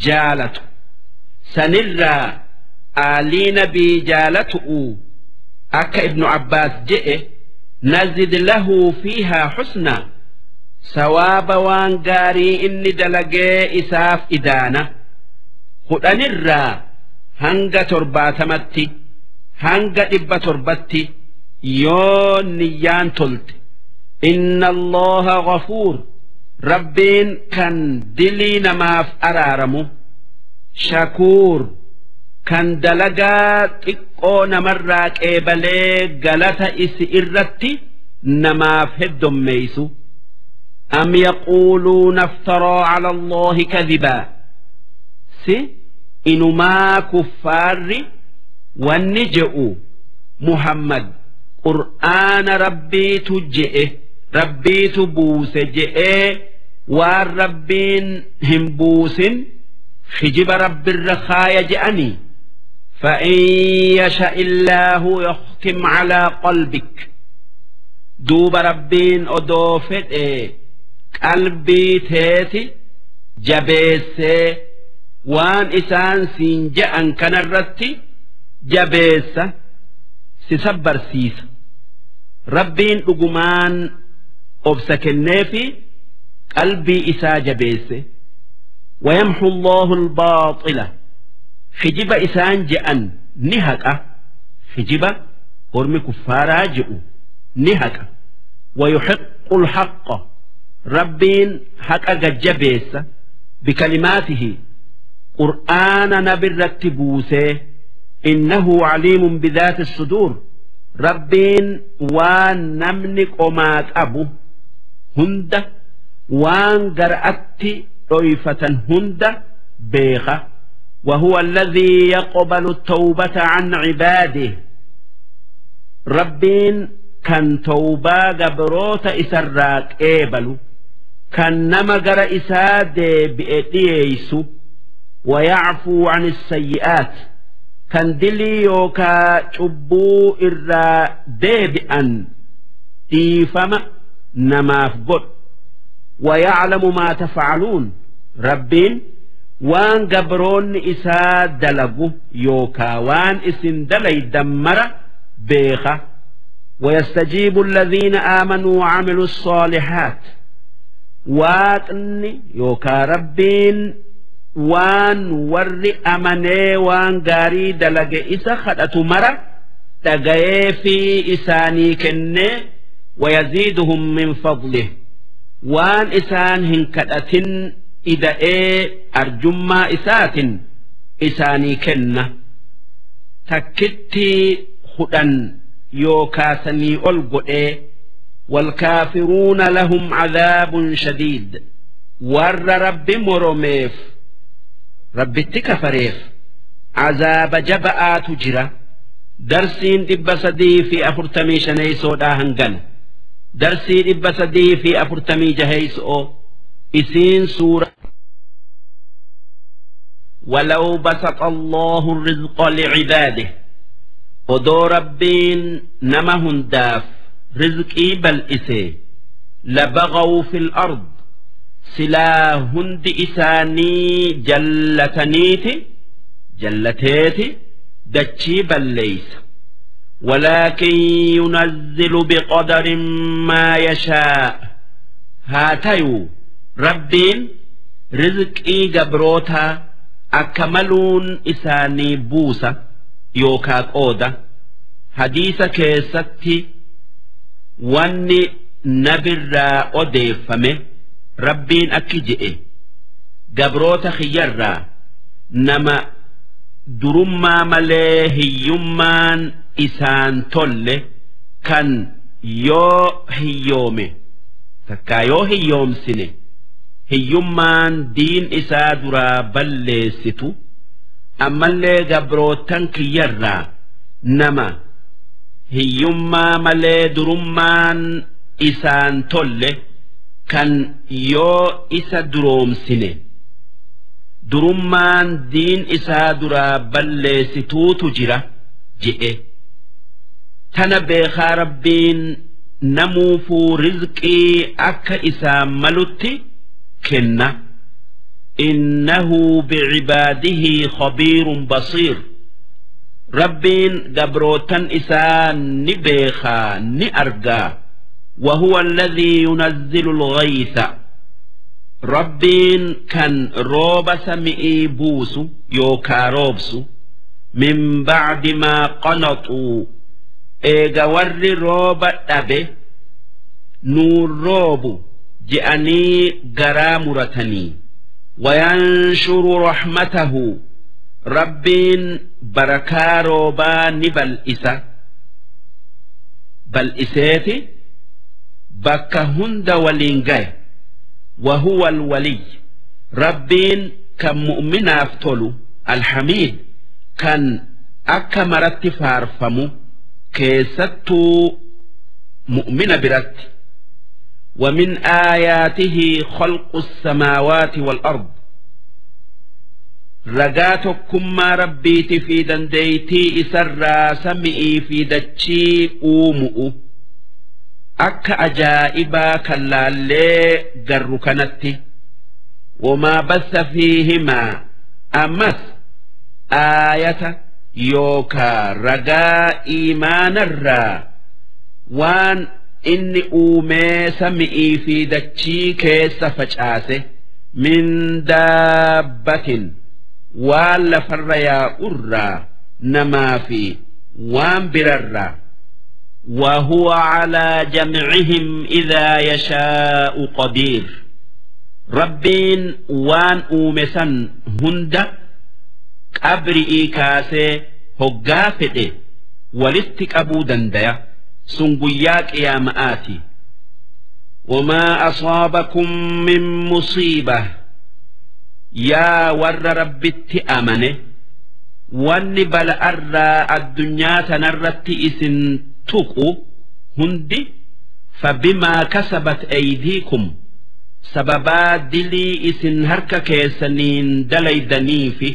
C: jaalatu sanirraa aalii nabii jaalatu'u, akka Ibnu Abbaas je'e, نزد له فيها حسنا, sawaaba waan gaarii inni dalagee isaaf idaana, 10rraa hanga 70tti, hanga 700tti, yoo niyyaan tolte. إن الله غفور, Rabbiin kan dilii namaaf araaramu, شكور, kan dalagaa xiqqoo namarraa qeebalee galata isi irratti namaaf heddommeeysu. أم يقولون افترى على الله كذبا. Si inumaa kuffaarri wanni je'u, Muhammad qur'aana Rabbiitu je'e, Rabbiitu buuse je'ee waan Rabbiin hin buusin hijiba Rabbirra kaaya je'anii. فإن يشأ الله يختم على قلبك. Duuba Rabbiin odoo fedhe qalbii teeti jabeessee waan isaan siin je'an kanarratti jabeessa, si sabbarsiisa. Rabbiin dhugumaan obsa kenneefi qalbii isaa jabeesse. ويمحو الله الباطل, hijiba isaan je'an ni haqa, hijiba ormi kuffaaraa je'u ni haqa. ويحق الحق, Rabbiin haqa gajjabeessa, بكلماته, qur'aana nabirratti buusee. إنه عليم بذات الصدور. Rabbiin waan namni qomaa qabu hunda, waan gar'atti dhoyfatan hunda beeka. وهو الذي يقبل التوبة عن عباده. Rabbiin kan tawbaa gabroota isarraa qeebalu, kan nama gara isaa deebi'e dhiyeeysu. ويعفو عن السيئات, kan dilii yookaa cubbuu irraa deebi'an dhiifama namaaf godhu. ويعلم ما تفعلون. Rabbiin waan gabroonni isaa dalagu yookaa waan isin dalaydan mara beeka. ويستجيب الذين آمنوا وعملوا الصالحات. Waaqni yookaa Rabbiin waan warri amanee waan gaarii dalage isa kadhatu mara dhagayee fi isaanii kennee, ويزيدهم من فضله, waan isaan hin kadhatin ida'ee arjummaa isaatin isaanii kenna, takkitti 10 yookaa sanii ol godhee. والكافرون لهم عذاب شديد. Warra Rabbi moromeef, Rabbitti kafareef, azaaba jaba'aatu jira. Darsiin 345soodhaa hangana. Darsii 346so'oo isiin suura. ولو بسط الله الرزق لعباده, odoo Rabbiin nama hundaaf rizqii bal'ise, لبغوا في الأرض, silaa hundi isaanii jallataniiti, jallateeti dachii balleeysa. ولكن ينزل بقدر ما يشاء. Haa tayuu Rabbiin rizqii gabrootaa akka maluun isaanii buusa yookaa qooda. Hadiisa keessatti wanni nabirraa odeeffame, Rabbiin akki je'e: "Gabroota kiyyarraa nama durummaa malee hiyyummaan isaan tolle, kan yoo hiyyoome takkaa yoo hiyyoomsine hiyyummaan diin isaa duraa balleessitu, ammallee gabrootan kiyyarraa nama Hiyyummaa malee durummaan isaan tolle kan yoo isa duroomsine durummaan diin isaa duraa balleessituutu jira je'e. Tana beekaa Rabbiin namuufuu rizqii akka isaan malutti kenna. Innahu bicibaadihi khabiirun basiir. Rabbiin gabrootan isaa ni beekaa, ni argaa. وهو الذي ينزل الغيث. Rabbiin kan rooba sami'ii buusu yookaa roobsu, من بعد ما قنطوا, eega warri rooba dhabe nuun roobu je'anii garaa muratanii. وينشر رحمته. Rabbiin barakaa roobaa ni bal'isa, bal'iseeti bakka hunda waliin gaye. وهو الولي, Rabbiin kan mu'minaaf tolu, الحميد, kan akka maratti faarfamu, keessattuu mu'mina biratti. ومن آياته خلق السماوات والأرض. Ragaa tokkummaa Rabbiiti fi dandeeytii isarraa sami'ii fi dachii uumu'u akka ajaa'ibaa kan laallee garru kanatti. وما بث فيهما, ammas aayata yookaa ragaa iimaanarraa waan inni uumee sami'ii fi dachii keessa facaase, من دابة, waan lafarra yaa'urraa, namaa fi waan birarraa. وهو على جمعهم إذا يشاء قدير. Rabbiin waan uume san hunda qabri'ii kaasee hoggaa fedhe walitti qabuu dandaya. Sun guyyaa qiyaama'aati. وما أصابكم من مصيبة. Yaa warra Rabbitti amane, wanni bala'arraa addunyaa tanarratti isin tuqu hundi, فبما كسبت أيديكم, sababaa dilii isin harka keessaniin dalaydaniifi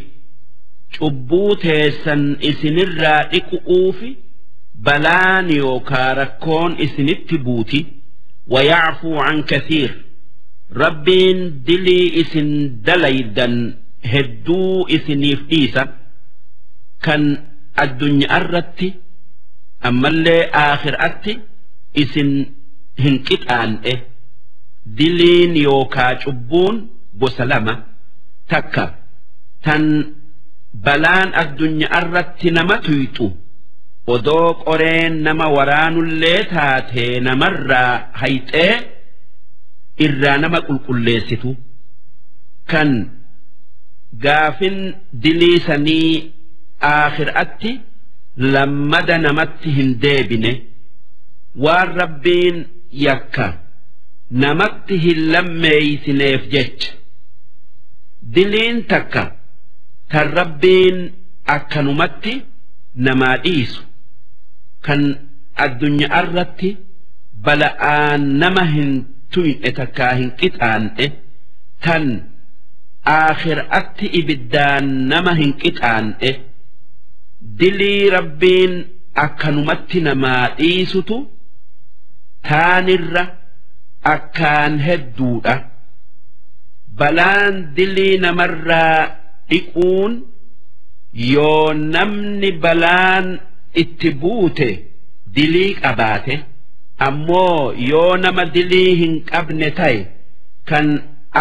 C: cubbuu teessan isinirraa dhiqu'uufi balaan yookaa rakkoon isinitti buuti. ويعفو عن كثير. Rabbiin dilii isin dalaydan hedduu isiniif dhiisa, kan addunyaa irratti ammallee aakhiraatti isin hin qixaan'e. Diliin yookaa cubbuun gosa lama: takka tan balaan addunyaa irratti nama tuyxu, odoo qoreen nama waraanullee taatee namarraa hayxee irraa nama qulqulleessitu, kan gaafin dilii sanii aakhiraatti lammada namatti hin deebine, waan Rabbiin yakka namatti hin lammeeysineef jecha. Diliin takka tan Rabbiin akkanumatti namaa dhiisu, kan addunyaa irratti bala'aan nama hin tuyne takkaa hin qixaan'e, tan aakhiraatti ibiddaan nama hin qixaan'e. Dilii Rabbiin akkanumatti namaa dhiisutu taanirra akkaan hedduudha. Balaan dilii namarraa dhiquun yoo namni balaan itti buute dilii qabaate. Ammoo yoo nama dilii hin qabne ta'e, kan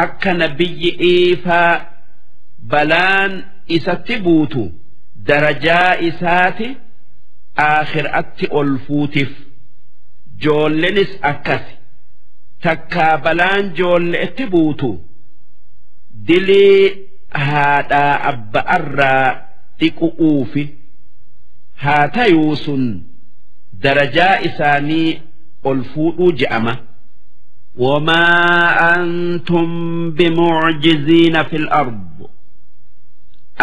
C: akka Nabiyyi Iifaa balaan isatti buutu, darajaa isaati aakhiraatti ol fuutif. Joollenis akkasi, takkaa balaan joolleetti buutu dilii haadhaa abba'arraa dhiqu'uufi haa tayuu, sun darajaa isaanii ol fuudhuu je'ama. وما أنتم بمعجزين في الأرض.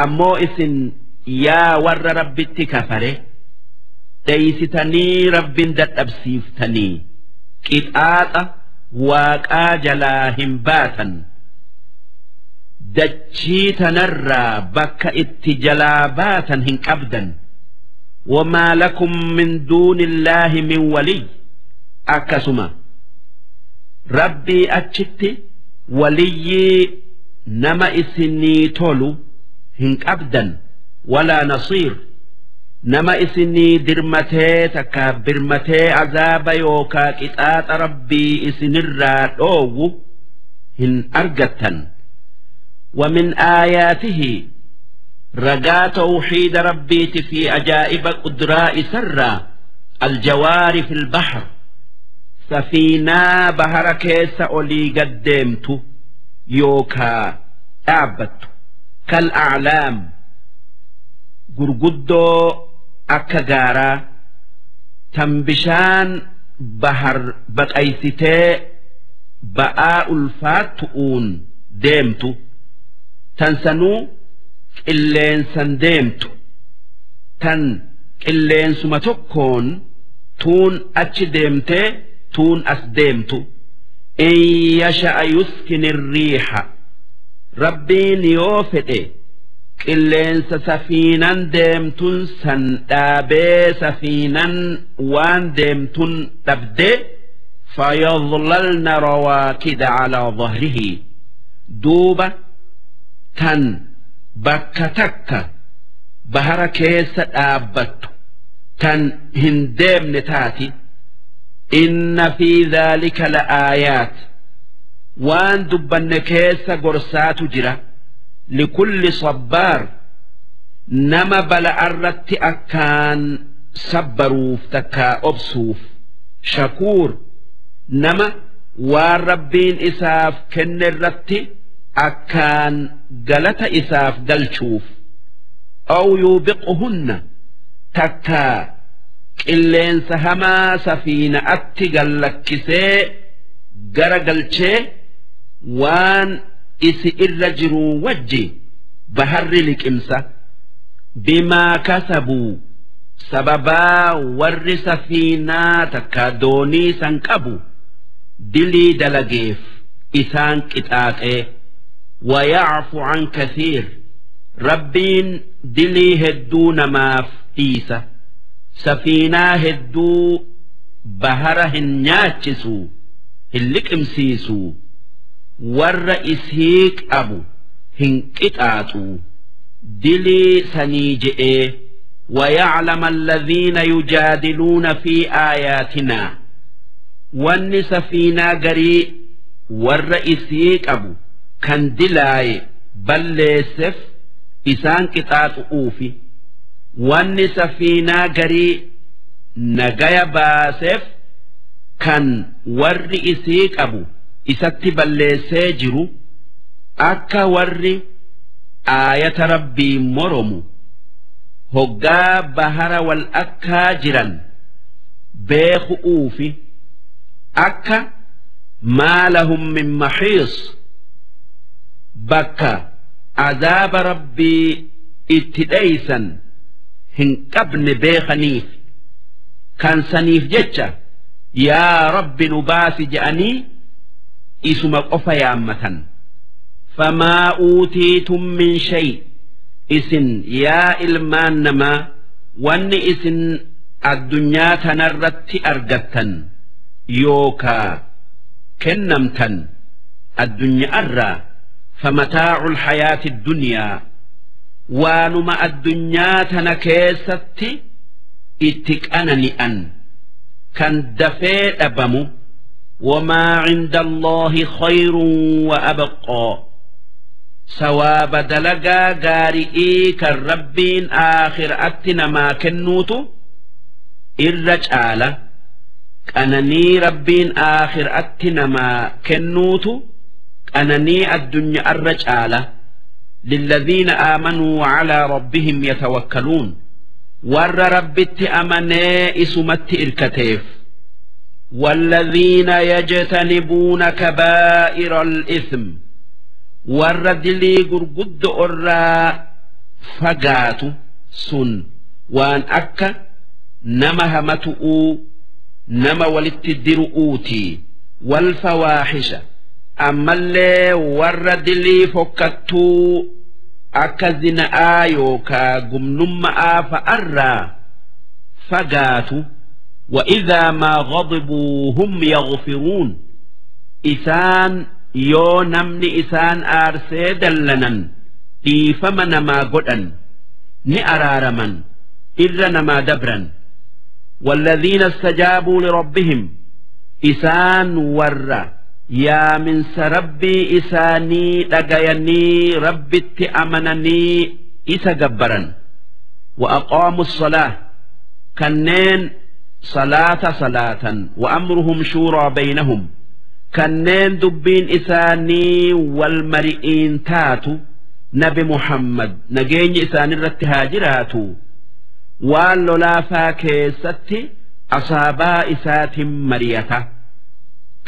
C: Ammoo isin yaa warra Rabbitti kafare dheeysitanii Rabbiin dadhabsiiftanii qixaaxa waaqaa jalaa hin baatan dachii tanarraa bakka itti jalaa baatan hin qabdan. Wamaa lakum min duunillaahi min waliy, akkasuma Rabbii achitti waliyyii nama isinii tolu hin qabdan, walaa nasiir, nama isinii dirmatee takka birmatee azaaba yookaa qixaaxa Rabbii isinirraa dhoowwu hin argattan. ومن آياته رجا توحيد ربيت في أجائب قدراء سرا الجوار في البحر سفينة بحر كيس أولي قدمت يوكا أعبت كالأعلام gurguddoo akka gaaraa tan bishaan bahar baqaysitee ba'aa ulfaattu'uun deemtu, tan sanuu qilleensan deemtu, tan qilleensuma tokkoon tuun achi deemtee tuun as deemtu. In yasha'a yuskini riiha, Rabbiin yoo fedhe qilleensa safiinan deemtun san dhaabee safiinan waan deemtun dhabdee, fayadlalna rawaakida calaa dhahrihi, duuba tan bakka takka bahara keessa dhaabbattu tan hin deemne taati. Inna fi dhaalika la aayaat, waan dubbanne keessa gorsaatu jira, likulli sabbaar, nama bala'arratti akkaan sabbaruuf takkaa obsuuf, shakuur, nama waan Rabbiin isaaf kenne irratti akkaan galata isaaf galchuuf. Aw yuubiquhunna, takkaa qilleensa hamaa safiina'atti gallakkisee gara galchee waan isi irra jiruu wajji baharri liqimsa. Bimaa kasabuu, sababaa warri safiinaa takka doonii san qabu dilii dalageef isaan qixaaxee. ويعفو عن كثير، Rabbiin dilii hedduu namaaf dhiisa, safiinaa hedduu bahara hin nyaachisu, hin liqimsiisu, warra isii qabu hin qixaaxu dilii sanii je'ee. ويعلم الذين يجادلون في آياتنا، wanni safiinaa garii warra isii qabu kan dilaaye balleessef isaan qixaaxu'uufi, wanni safiinaa garii nagaya baaseef kan warri isii qabu isatti balleessee jiru akka warri aayata Rabbii moromu hoggaa bahara wal akkaa jiran beeku'uufi, akka maa lahum min maxiis, bakka azaaba Rabbii itti dheeysan hin qabne beekaniif. Kan saniif jecha yaa Rabbi nu baasi je'anii isuma qofa yaammatan. Famaa uutiitum min shay, isin yaa ilmaan namaa wanni isin addunyaa tanarratti argattan yookaa kennamtan addunyaarraa, famataa'u lxayaati addunyaa, waanuma addunyaa tana keessatti itti qanani'an kan dafee dhabamu. Wamaa cinda Allaahi khayrun wa abqaa, sawaaba dalagaa gaari'ii kan Rabbiin aakhiraatti namaa kennuutu irra caala, qananii Rabbiin aakhiraatti namaa kennuutu qananii addunyaarra caala. للذين آمنوا وعلى ربهم يتوكلون، warra Rabbitti amanee isumatti irkateef. والذين يجتنبون كبائر الإثم، warra dilii gurguddo irraa fagaatu sun waan akka Nama hamatu'uu, nama walitti diru'uuti. Walfawaaxisha, ammallee warra dilii fokkattuu akka zina'aa yookaa gumnumma'aa fa'arraa fagaatu. وإذا ما غضبوا هم يغفرون. Isaan yoo namni isaan aarsee dallanan dhiifama namaa godhan, ni araaraman, irra namaa dabran. والذين استجابوا لربهم, isaan warra yaaminsa Rabbii isaanii dhagayanii Rabbitti amananii isa gabbaran. وأقاموا الصلاة, kanneen salaata salaatan. وأمرهم شورى بينهم, kanneen dubbiin isaanii wal mari'iin taatu. Nabi Muhammad, nageenyi isaanirratti haa jiraatu, waan lolaafaa keessatti asaabaa isaatiin mariyata,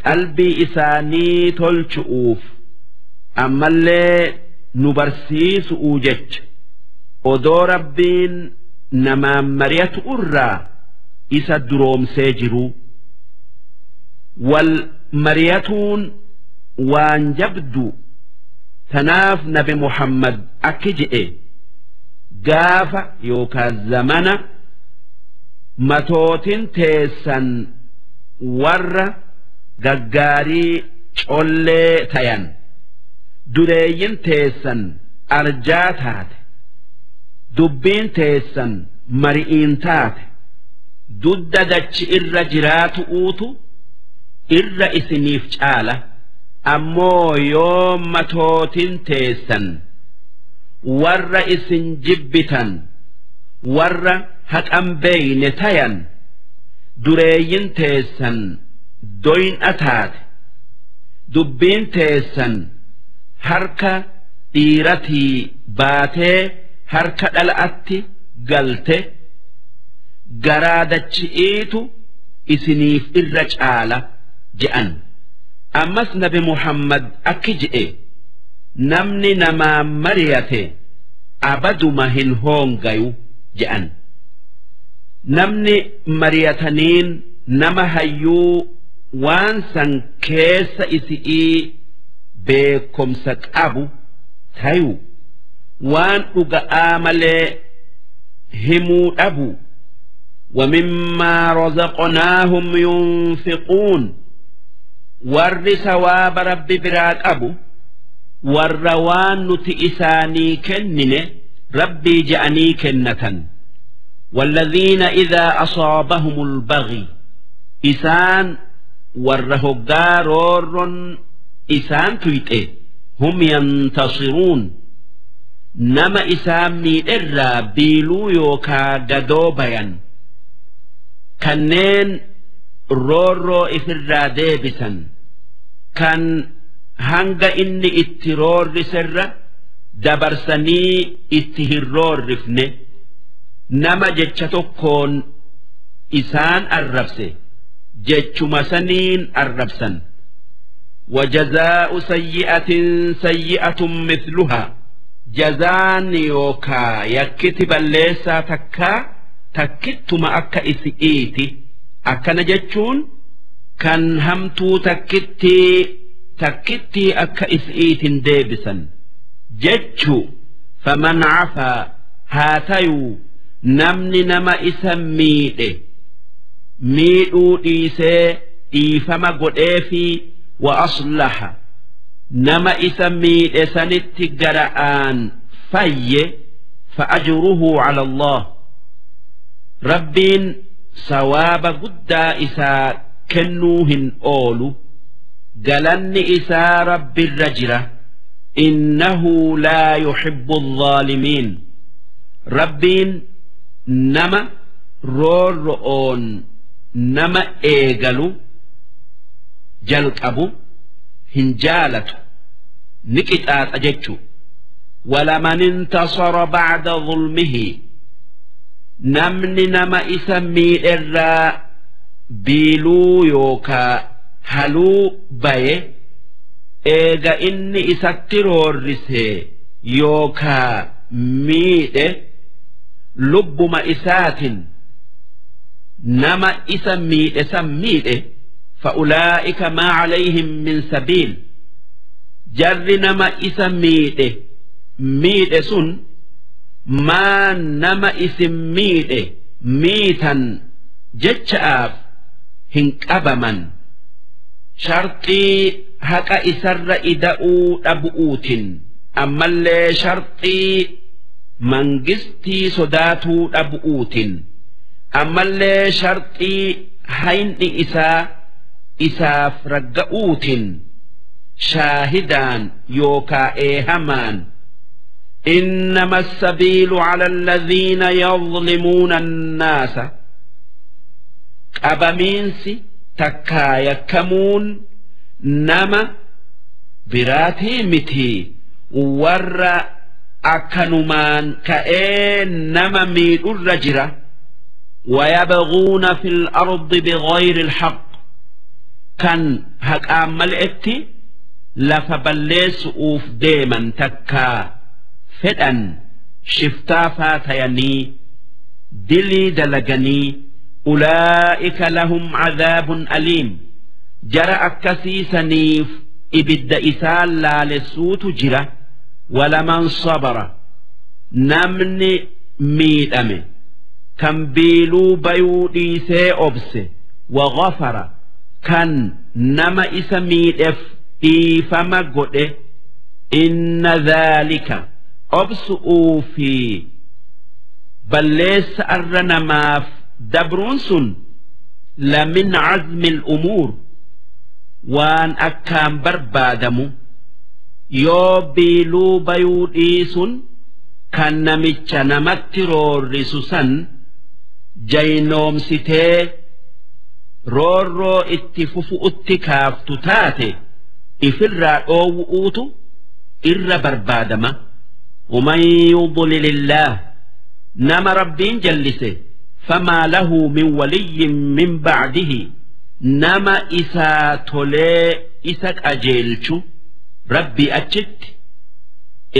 C: qalbii isaanii tolchu'uuf ammallee nu barsiisu'uu jecha. Odoo Rabbiin namaan mariyatu irraa isa duroomsee jiru, wal mariyatuun waan jabdu. Tanaaf Nabi Muhammad akki je'e: gaafa yookaan zamana matootin teessan warra gaggaarii collee tayan, dureeyyin teessan arjaa taate, dubbiin teessan mari'iin taate, dudda dachi irra jiraatu uutu irra isiniif caala. Ammoo yoo matootin teessan warra isin jibbitan, warra haqan beeyne tayan, dureeyyin teessan doyna taate, dubbiin teessan harka dhiiratii baatee harka dhala'atti galte, garaa dachi'iitu isiniif irra caala je'an. Ammas Nabi Muhammad akki je'e: namni namaa mariyate abaduma hin hoongayu je'an. Namni mariyataniin nama hayyuu waan san keessa isi'ii beekomsa qabu tayu, waan dhuga'aa malee himuu dhabu. ومما رزقناهم ينفقون. Warri sawaaba Rabbi biraa qabu warra waan nuti isaanii kennine Rabbii je'anii kennatan. والذين إذا أصابهم البغي, isaan warra hoggaa roorron isaan tuyxe, هم ينتصرون, nama isaan miidherraa biiluu yookaa gadoo bayan, kanneen roorroo ifirraa deebisan, kan hanga inni itti roorriserra dabarsanii itti hin roorrifne. Nama jecha tokkoon isaan arrabse jechuma saniin arrabsan. وجزاء سيئة سيئة مثلها, jazaan yookaa yakkitti balleessaa takkaa takkittuma akka isi'iiti. Akkana jechuun kan hamtuu takkittii takkittii akka isi'iitin deebisan jechu. فمن عفا, haa tayuu namni nama isa miidhe miidhuu dhiisee dhiifama godheefi, وأصلح, nama isa miidhe sanitti gara'aan fayye, فأجره على الله, Rabbiin sawaaba guddaa isaa kennuu hin oolu, galanni isaa Rabbirra jira. إنه لا يحب الظالمين. Rabbiin nama roorro'oon nama eegalu jalqabu hin jaalatu, ni qixaaxa jechu. ولمن انتصر بعد ظلمه, namni nama isa miidherraa biiluu yookaa haluu baye eega inni isatti roorrise yookaa miidhe lubbuma isaatin. nama isa miidhe san miidhe fa'ulaa'ika maa calayhim min sabiil jarri nama isa miidhe miidhe sun maa nama isin miidhe miitan jecha'aaf hin qabaman sharxii haqa isarra ida'uu dhabu'uutin ammallee sharxii mangistii sodaatuu dhabu'uutin ammallee sharxii hayni isaa isaaf ragga'uutin shaahidaan yookaa eehamaan. إنما السبيل على الذين يظلمون الناس qabamiinsi takkaa yakkamuun nama biraatii miti warra akkanumaan ka'ee nama miidhurra jira. ويبغون في الأرض بغير الحق kan haqaan mal'etti lafa balleessu'uuf deeman takkaa fedhan shiftaafaa tayanii dilii dalaganii. أولئك لهم عذاب أليم jara akkasiisaniif ibidda isaan laalessuutu jira. ولمن صبر namni miidhame kan biiluu bayuu dhiisee obse وغفر kan nama isa miidheef dhiifama godhe إن ذلك obsu'uu fi balleessa arra namaaf dabruun sun lamin cazmi al'umuur waan akkaan barbaadamu yoo biiluu bayuu dhiisun kan namicha namatti roorrisu san jaynoomsitee roorroo itti fufu'utti kaaftu taate ifirraa dhoowwu'uutu irra barbaadama. ومن يضلل الله nama rabbiin jallise فما له من ولي من بعده nama isaa tolee isa qajeelchu rabbii achitti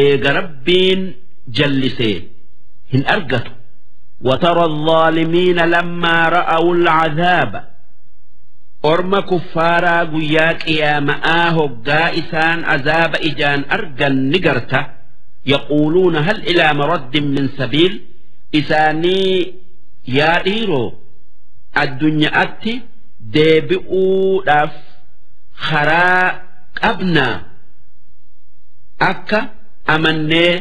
C: eega rabbiin jallisee hin argatu. وترى الظالمين لما رأوا العذاب orma kuffaaraa guyyaa qiyaama'aa hoggaa isaan azaaba ijaan argan ni garta. يقولون هل إلى مرد من سبيل isaanii yaa dhiiroo addunyaatti deebi'uudhaaf karaa qabnaa akka amannee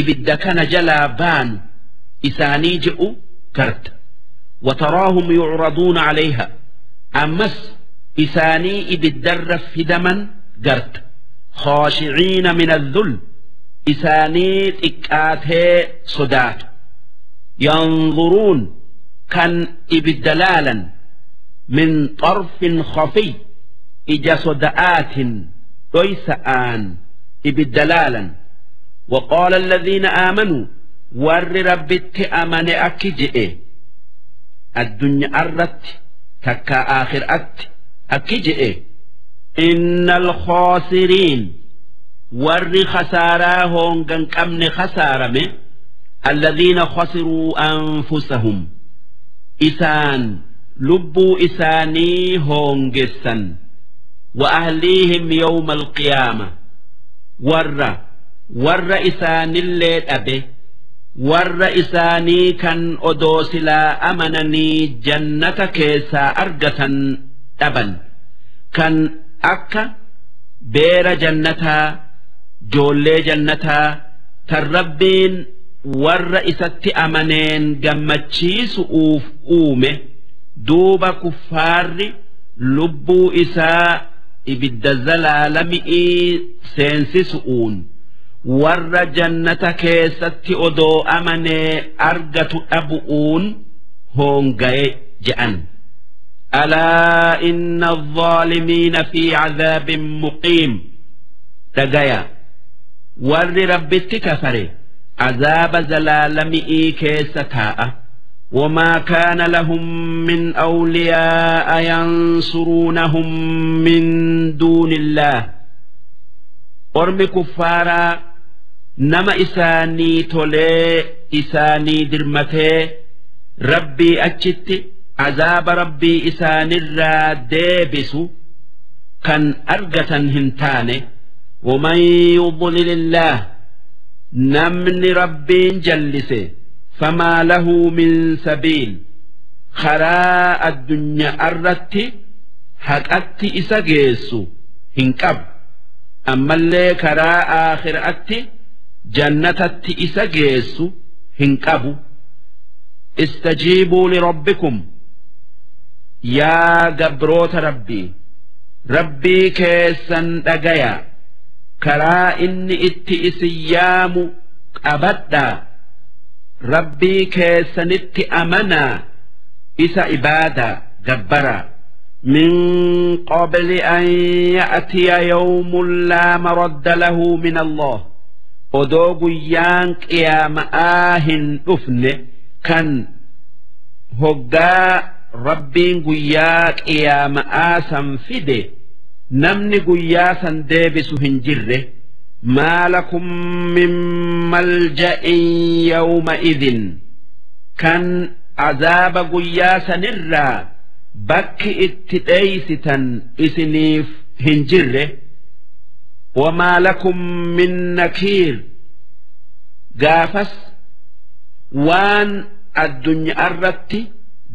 C: ibidda kana jalaa baanu isaanii je'u garta. وتراهم يعرضون عليها ammas isaanii ibiddarra fidaman garta. خاشعين من الذل isaanii xiqqaatee sodaatu. ينظرون kan ibidda laalan من طرف خفي ija soda'aatin dhoysa'aan ibidda laalan. وقال الذين آمنوا warri rabbitti amane akki je'e addunyaa irratti takkaa aakhiraatti akki je'e إن الخاسرين warri khasaaraa hoongan qabne khasaarame الذين خسروا أنفسهم isaan lubbuu isaanii hoongessan وأهليهم يوم القيامة warra warra isaanillee dhabe warra isaanii kan odoo silaa amananii jannata keessaa argatan dhaban kan akka beera jannataa joollee jannataa tan rabbiin warra isatti amaneen gammachiisu'uuf uume. Duuba kuffaarri lubbuu isaa ibidda zalaalami'ii seensisu'uun warra jannata keessatti odoo amanee argatu dhabu'uun hoonga'e je'an. ألا إن الظالمين في عذاب مقيم dhagaya warri rabbitti kafare azaaba zalaalami'ii keessa taa'a. وما كان لهم من أولياء ينصرونهم من دون الله ormi kuffaaraa nama isaanii tolee isaanii dirmatee rabbii achitti Azaaba Rabbii isaanirraa deebisu kan argatan hin taane. Waman yudlilillaah, namni Rabbiin jallise, famaa lahu min sabiil, karaa addunyaa irratti haqatti isa geessu hin qabu, ammallee karaa aakhiraatti jannatatti isa geessu hin qabu. Istajiibuu lirabbikum, yaa gabroota Rabbii, Rabbii keessan dhagaya, karaa inni itti isin yaamu qabadhaa, Rabbii keessanitti amanaa, isa ibaadaa gabbaraa. من قبل أن يأتي يوم لا مرد له من الله, odoo guyyaan qiyaama'aa hin dhufne, kan hoggaa Rabbiin guyyaa qiyaama'aa san fide namni guyyaa san deebisu hin jirre. ما لكم من ملجأ يومئذ, kan azaaba guyyaa sanirraa bakki itti dheeysitan isiniif hin jirre. وما لكم من نكير, gaafas waan addunyaa irratti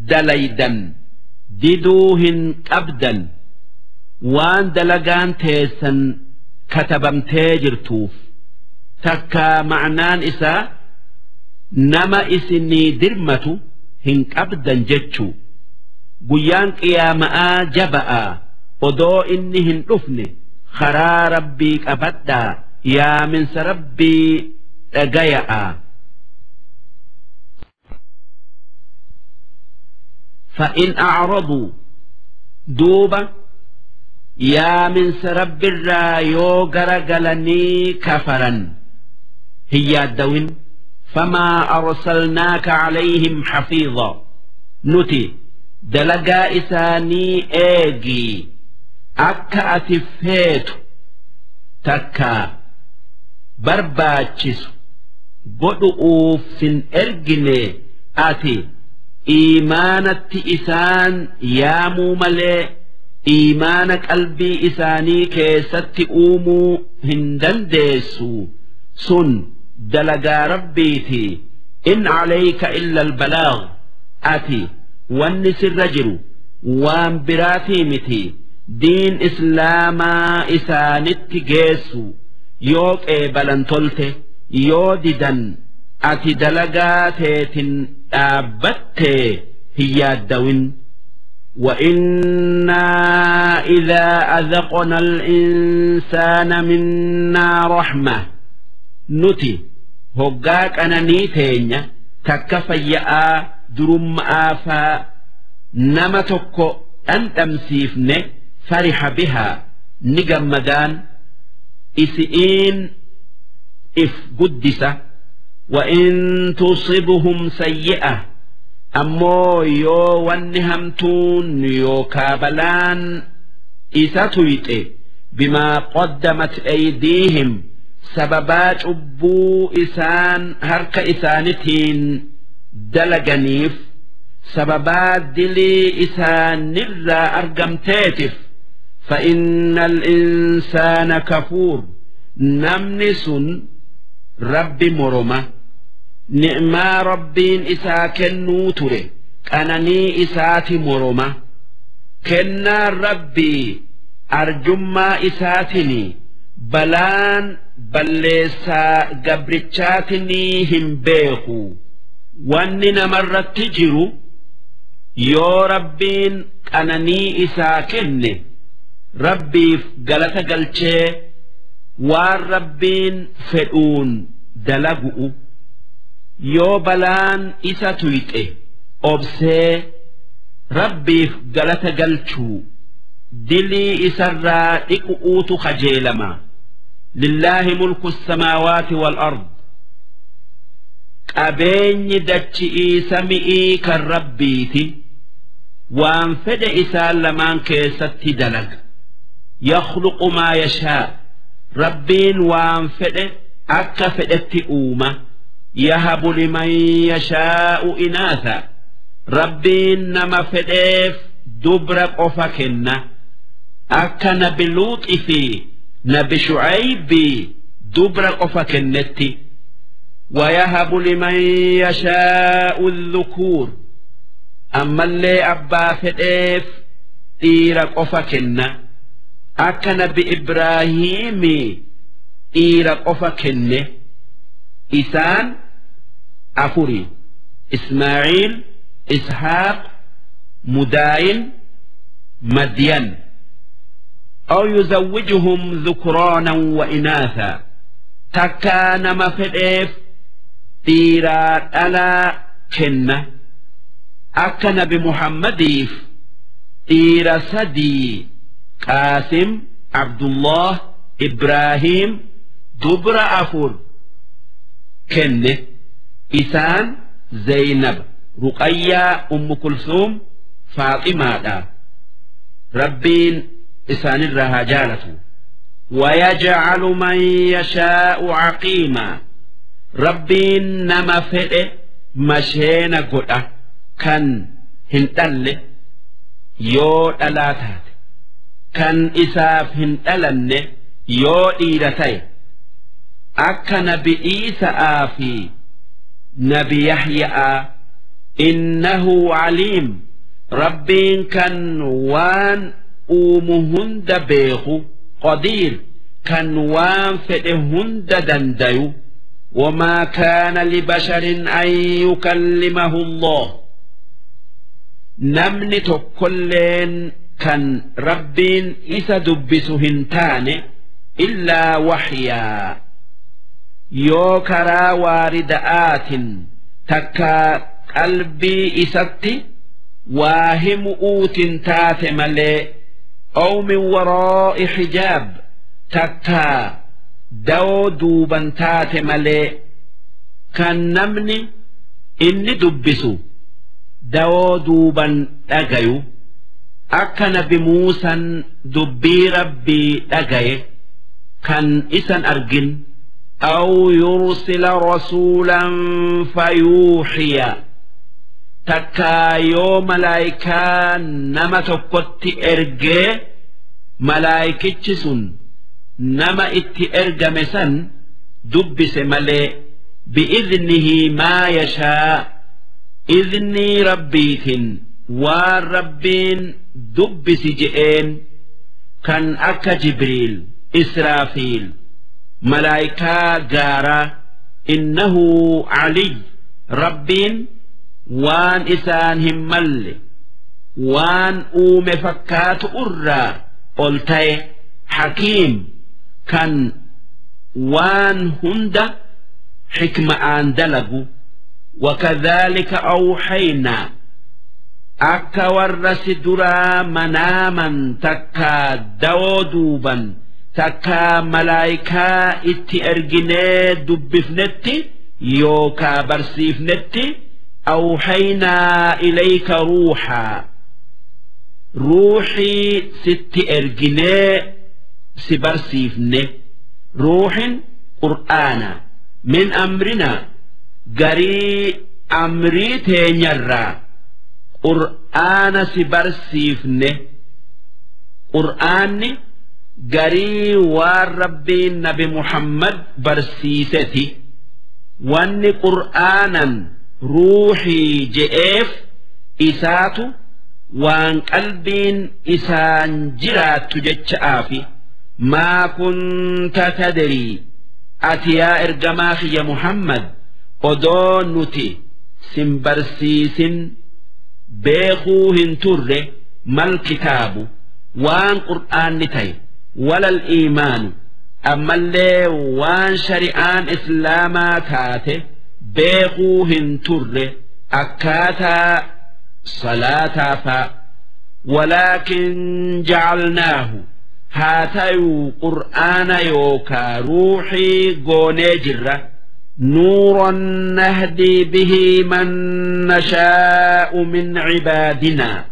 C: dalaydan diduu hin qabdan, waan dalagaan teessan katabamtee jirtuuf. Takka ma'naan isaa nama isinii dirmatu hin qabdan jechuu. Guyyaan qiyaama'aa jaba'aa odoo inni hin dhufne karaa Rabbii qabadhaa, yaaminsa Rabbii dhagaya'a. فإن أعرضوا, duuba yaaminsa Rabbirraa yoo garagalanii kafaran hin yaaddawin. فما أرسلناك عليهم حفيظا, nuti dalagaa isaanii eegii akka ati feetu takka barbaachisu godhu'uuf sin ergine. Ati iimaanatti isaan yaamuu malee iimaana qalbii isaanii keessatti uumuu hin dandeessu, sun dalagaa Rabbiiti. إن عليك إلا البلاغ, ati wanni sirra jiru waan biraatii miti, diin Islaamaa isaanitti geessu. Yoo qeebalan tolte, yoo didan ati dalagaa teetin dhaabbattee hin yaaddawin. وإنا إذا أذقنا الإنسان منا رحمة, nuti hoggaa qananii teenya takka fayya'aa durumma'aa faa nama tokko dhandhamsiifne, فرح بها, ni gammadaan, isi'iin if guddisa. وإن تصبهم سيئة, ammoo yoo wanni hamtuun yookaa balaan isa tuyxe, بما قدمت أيديهم, sababaa cubbuu isaan harka isaanitiin dalaganiif, sababaa dilii isaanirraa argamteetif, فإن الإنسان كفور, namni sun Rabbi moroma, ni'maa Rabbiin isaa kennuu ture, qananii isaati moroma. Kennaan Rabbii arjummaa isaatini, balaan balleessaa gabrichaatinii hin beeku. Wanni namarratti jiru, yoo Rabbiin qananii isaa kenne Rabbiif galata galchee waan Rabbiin fedhuun dalagu'u, yoo balaan isa tuyxe obsee Rabbiif galata galchuu, dilii isarraa dhiqu'uutu kajeelama. لله ملك السماوات والأرض, qabeenyi dachi'ii sami'ii kan Rabbiiti, waan fedhe isaan lamaan keessatti dalaga. يخلق ما يشاء, Rabbiin waan fedhe akka fedhetti uuma. يهب لمن يشاء إناثا, Rabbiin nama fedheef dubra qofa kenna akka Nabi Luuxi fi Nabi Shucaybii dubra qofa kennetti. ويهب لمن يشاء الذكور ammallee abbaa fedheef dhiira qofa kenna akka Nabi Ibraahiimi dhiira qofa kenne. Isaan afuri: Ismaaciil, Ishaaq, Mudaayin, Madyan. أو يزوجهم ذكرانا وإناثا takkaa nama fedheef dhiiraa dhalaa kenna akka Nabi Muhammadiif dhiira sadii: Qaasim, Abdullah, Ibraahim. Dubra afur kenne. Isaan Zaynab, Ruqayyaa, Ummu Kulsuum, Faaximaadha. Rabbiin isaanirraa haa jaalatu. ويجعل من يشاء عقيما Rabbiin nama fedhe masheena godha kan hin dhalle yoo dhalaa taate, kan isaaf hin dhalanne yoo dhiira ta'e, akka Nabi Iisa'aa fi Nabi Yahya'aa. إنه عليم Rabbiin kan waan uumu hunda beeku, قدير kan waan fedhe hunda dandayu. وما كان لبشر أن يكلمه الله namni tokkolleen kan Rabbiin isa dubbisu hin taane إلا وحيا yoo karaa waarida'aatin takka qalbii isatti waa himu'uutin taate malee, أو من وراء حجاب takka dawoo duuban taate malee. Kan namni inni dubbisu dawoo duuban dhagayu akka Nabi Muusan dubbii Rabbii dhagaye kan isan argin. أو يرسل رسولا فيوحي takkaa yoo malaayikaa nama tokkotti ergee malaayikichi sun nama itti ergame san dubbise malee. بإذنه ما يشاء iznii Rabbiitin waan Rabbiin dubbisi je'een kan akka Jibriil, Israafiil, malaayikaa gaaraa. إنه علي Rabbiin waan isaan hin malle waan uume fakkaatu irraa ol ta'e, حكيم kan waan hunda xikma'aan dalagu. وكذلك أوحينا akka warra si duraa manaaman takkaa dawoo duuban takkaa malaayikaa itti erginee dubbifnetti yookaa barsiifnetti أوحينا إليك روحا ruuxii sitti erginee si barsiifne. Ruuxin Qur'aana. من أمرنا garii amrii teenyarraa Qur'aana si barsiifne. Qur'aanni garii waan Rabbiin Nabi Muhammad barsiiseti. Wanni Qur'aanan ruuxii je'eef isaatu waan qalbiin isaan jiraattu jecha'aafi. ما كنت تدري ati yaa ergamaa kiyya Muhammad odoo nuti sin barsiisin beekuu hin turre ما الكتاب waan Qur'aanni ta'e, ولا الإيمان ammallee waan shari'aan Islaamaa taate beekuu hin turre akkaataa salaataa fa'a. ولكن جعلناه haa tayuu Qur'aana yookaa ruuxii goonee jirra نورا نهدي به من نشاء من عبادنا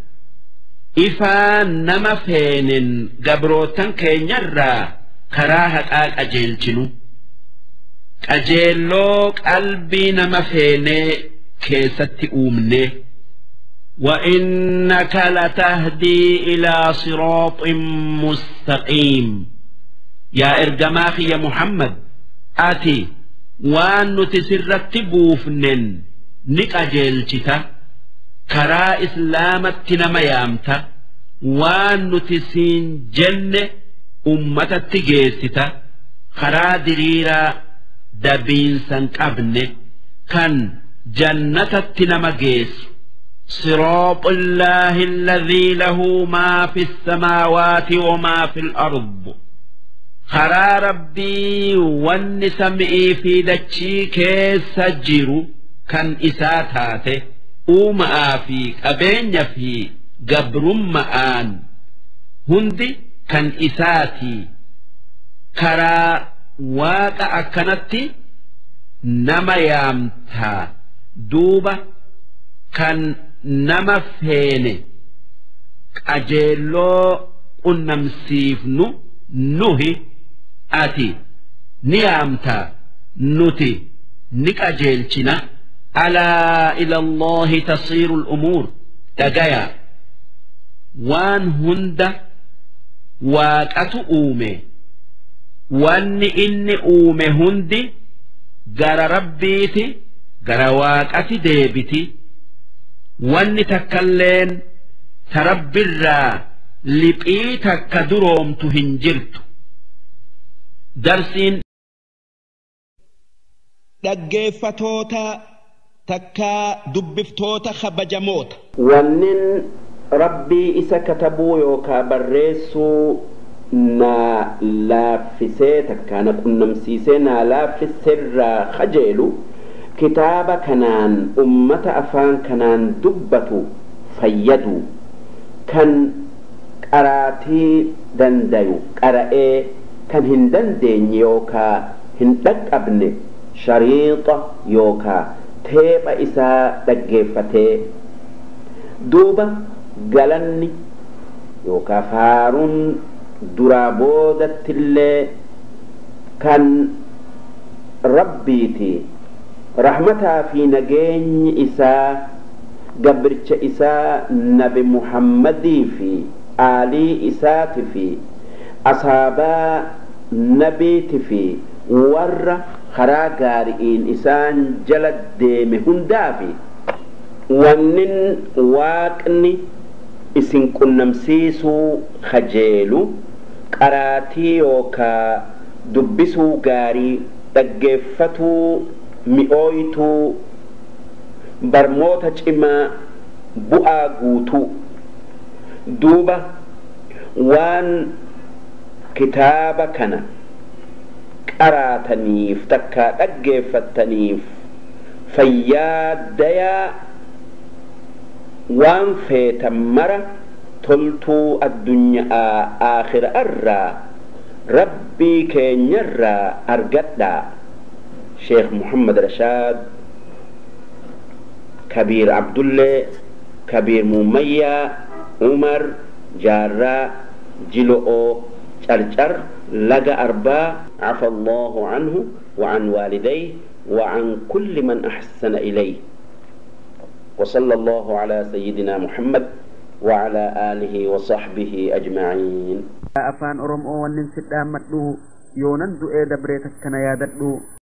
C: ifaa nama feeneen gabrootan keenyarraa karaa haqaa qajeelchinu, qajeelloo qalbii nama feenee keessatti uumne. وإنك لتهدي إلى صراط مستقيم. يا إرجماخي يا محمد آتي وأن نتسرت بوفنن نكأجلشتا كرا إسلامت نميامتا وأن نتسين جن أمة تجيستا خرا دريرا دبين سنكبن كان جنة نمجيس. صراط الله الذي له ما في السماوات وما في الأرض. خرا ربي والنسمئي في دتشي كيس جيرو كان إساتاته أوما في أبين في قبر مآن هندي كان إساتي كرا واقع أكنتي نما يامتا دوبة كان نما فيني أجلو أنمسيفنو نهي أتي نيامتا نتي نكأجلتنا. ألا إلى الله تصير الأمور. تجايا وان هند واقعت أومي وان إني أومي هندي جرى ربيتي جرى واقعت ديبتي وان تكلين تربي الرا لبئيتك كدروم تهنجرت. درسين
B: dhaggeeffatoota takkaa dubbiftoota kabajamoota.
D: Wannin rabbii isa katabuu yookaa barreessuu naa laaffisee takkaa na qunnamsiisee naa laaffisseerraa kajeelu kitaaba kanaan ummata afaan kanaan dubbatu fayyadu kan qaraatii dandayu qara'ee kan hin dandeenye yookaa hin dhaqqabne shariixa yookaa teepha isaa dhaggeeffatee duuba galanni yookaa faaruun duraa boodattillee kan rabbiiti. Rahmataa fi nageenyi isaa gabricha isaa nabi Muhammadii fi aalii isaati fi asaabaa nabiiti fi warra karaa gaari'iin isaan jala deeme hundaafi wannin waaqni isin qunnamsiisuu kajeelu qaraatii yookaa dubbisuu gaarii dhaggeeffatuu mi'ooytuu barmoota cimaa bu'aa guutuu duuba waan kitaaba kana qaraataniif takkaa dhaggeeffattaniif fayyaa dayaa waan feetan mara toltuu addunyaa aakhira irraa rabbii keenyarraa argadhaa. Sheekh Muhammad Rashaad Kabiir Abdullee Kabiir Muummayyaa Umar Jaarraa Jilo'oo Carcar Laga Arbaa. عفى الله عنه وعن والديه وعن كل من أحسن إليه. وصلى الله على سيدنا محمد وعلى آله وصحبه أجمعين.
A: Afaan Oromoo wannin sidhaa madhu yoonan du'ee dabree takkana yaadadhu.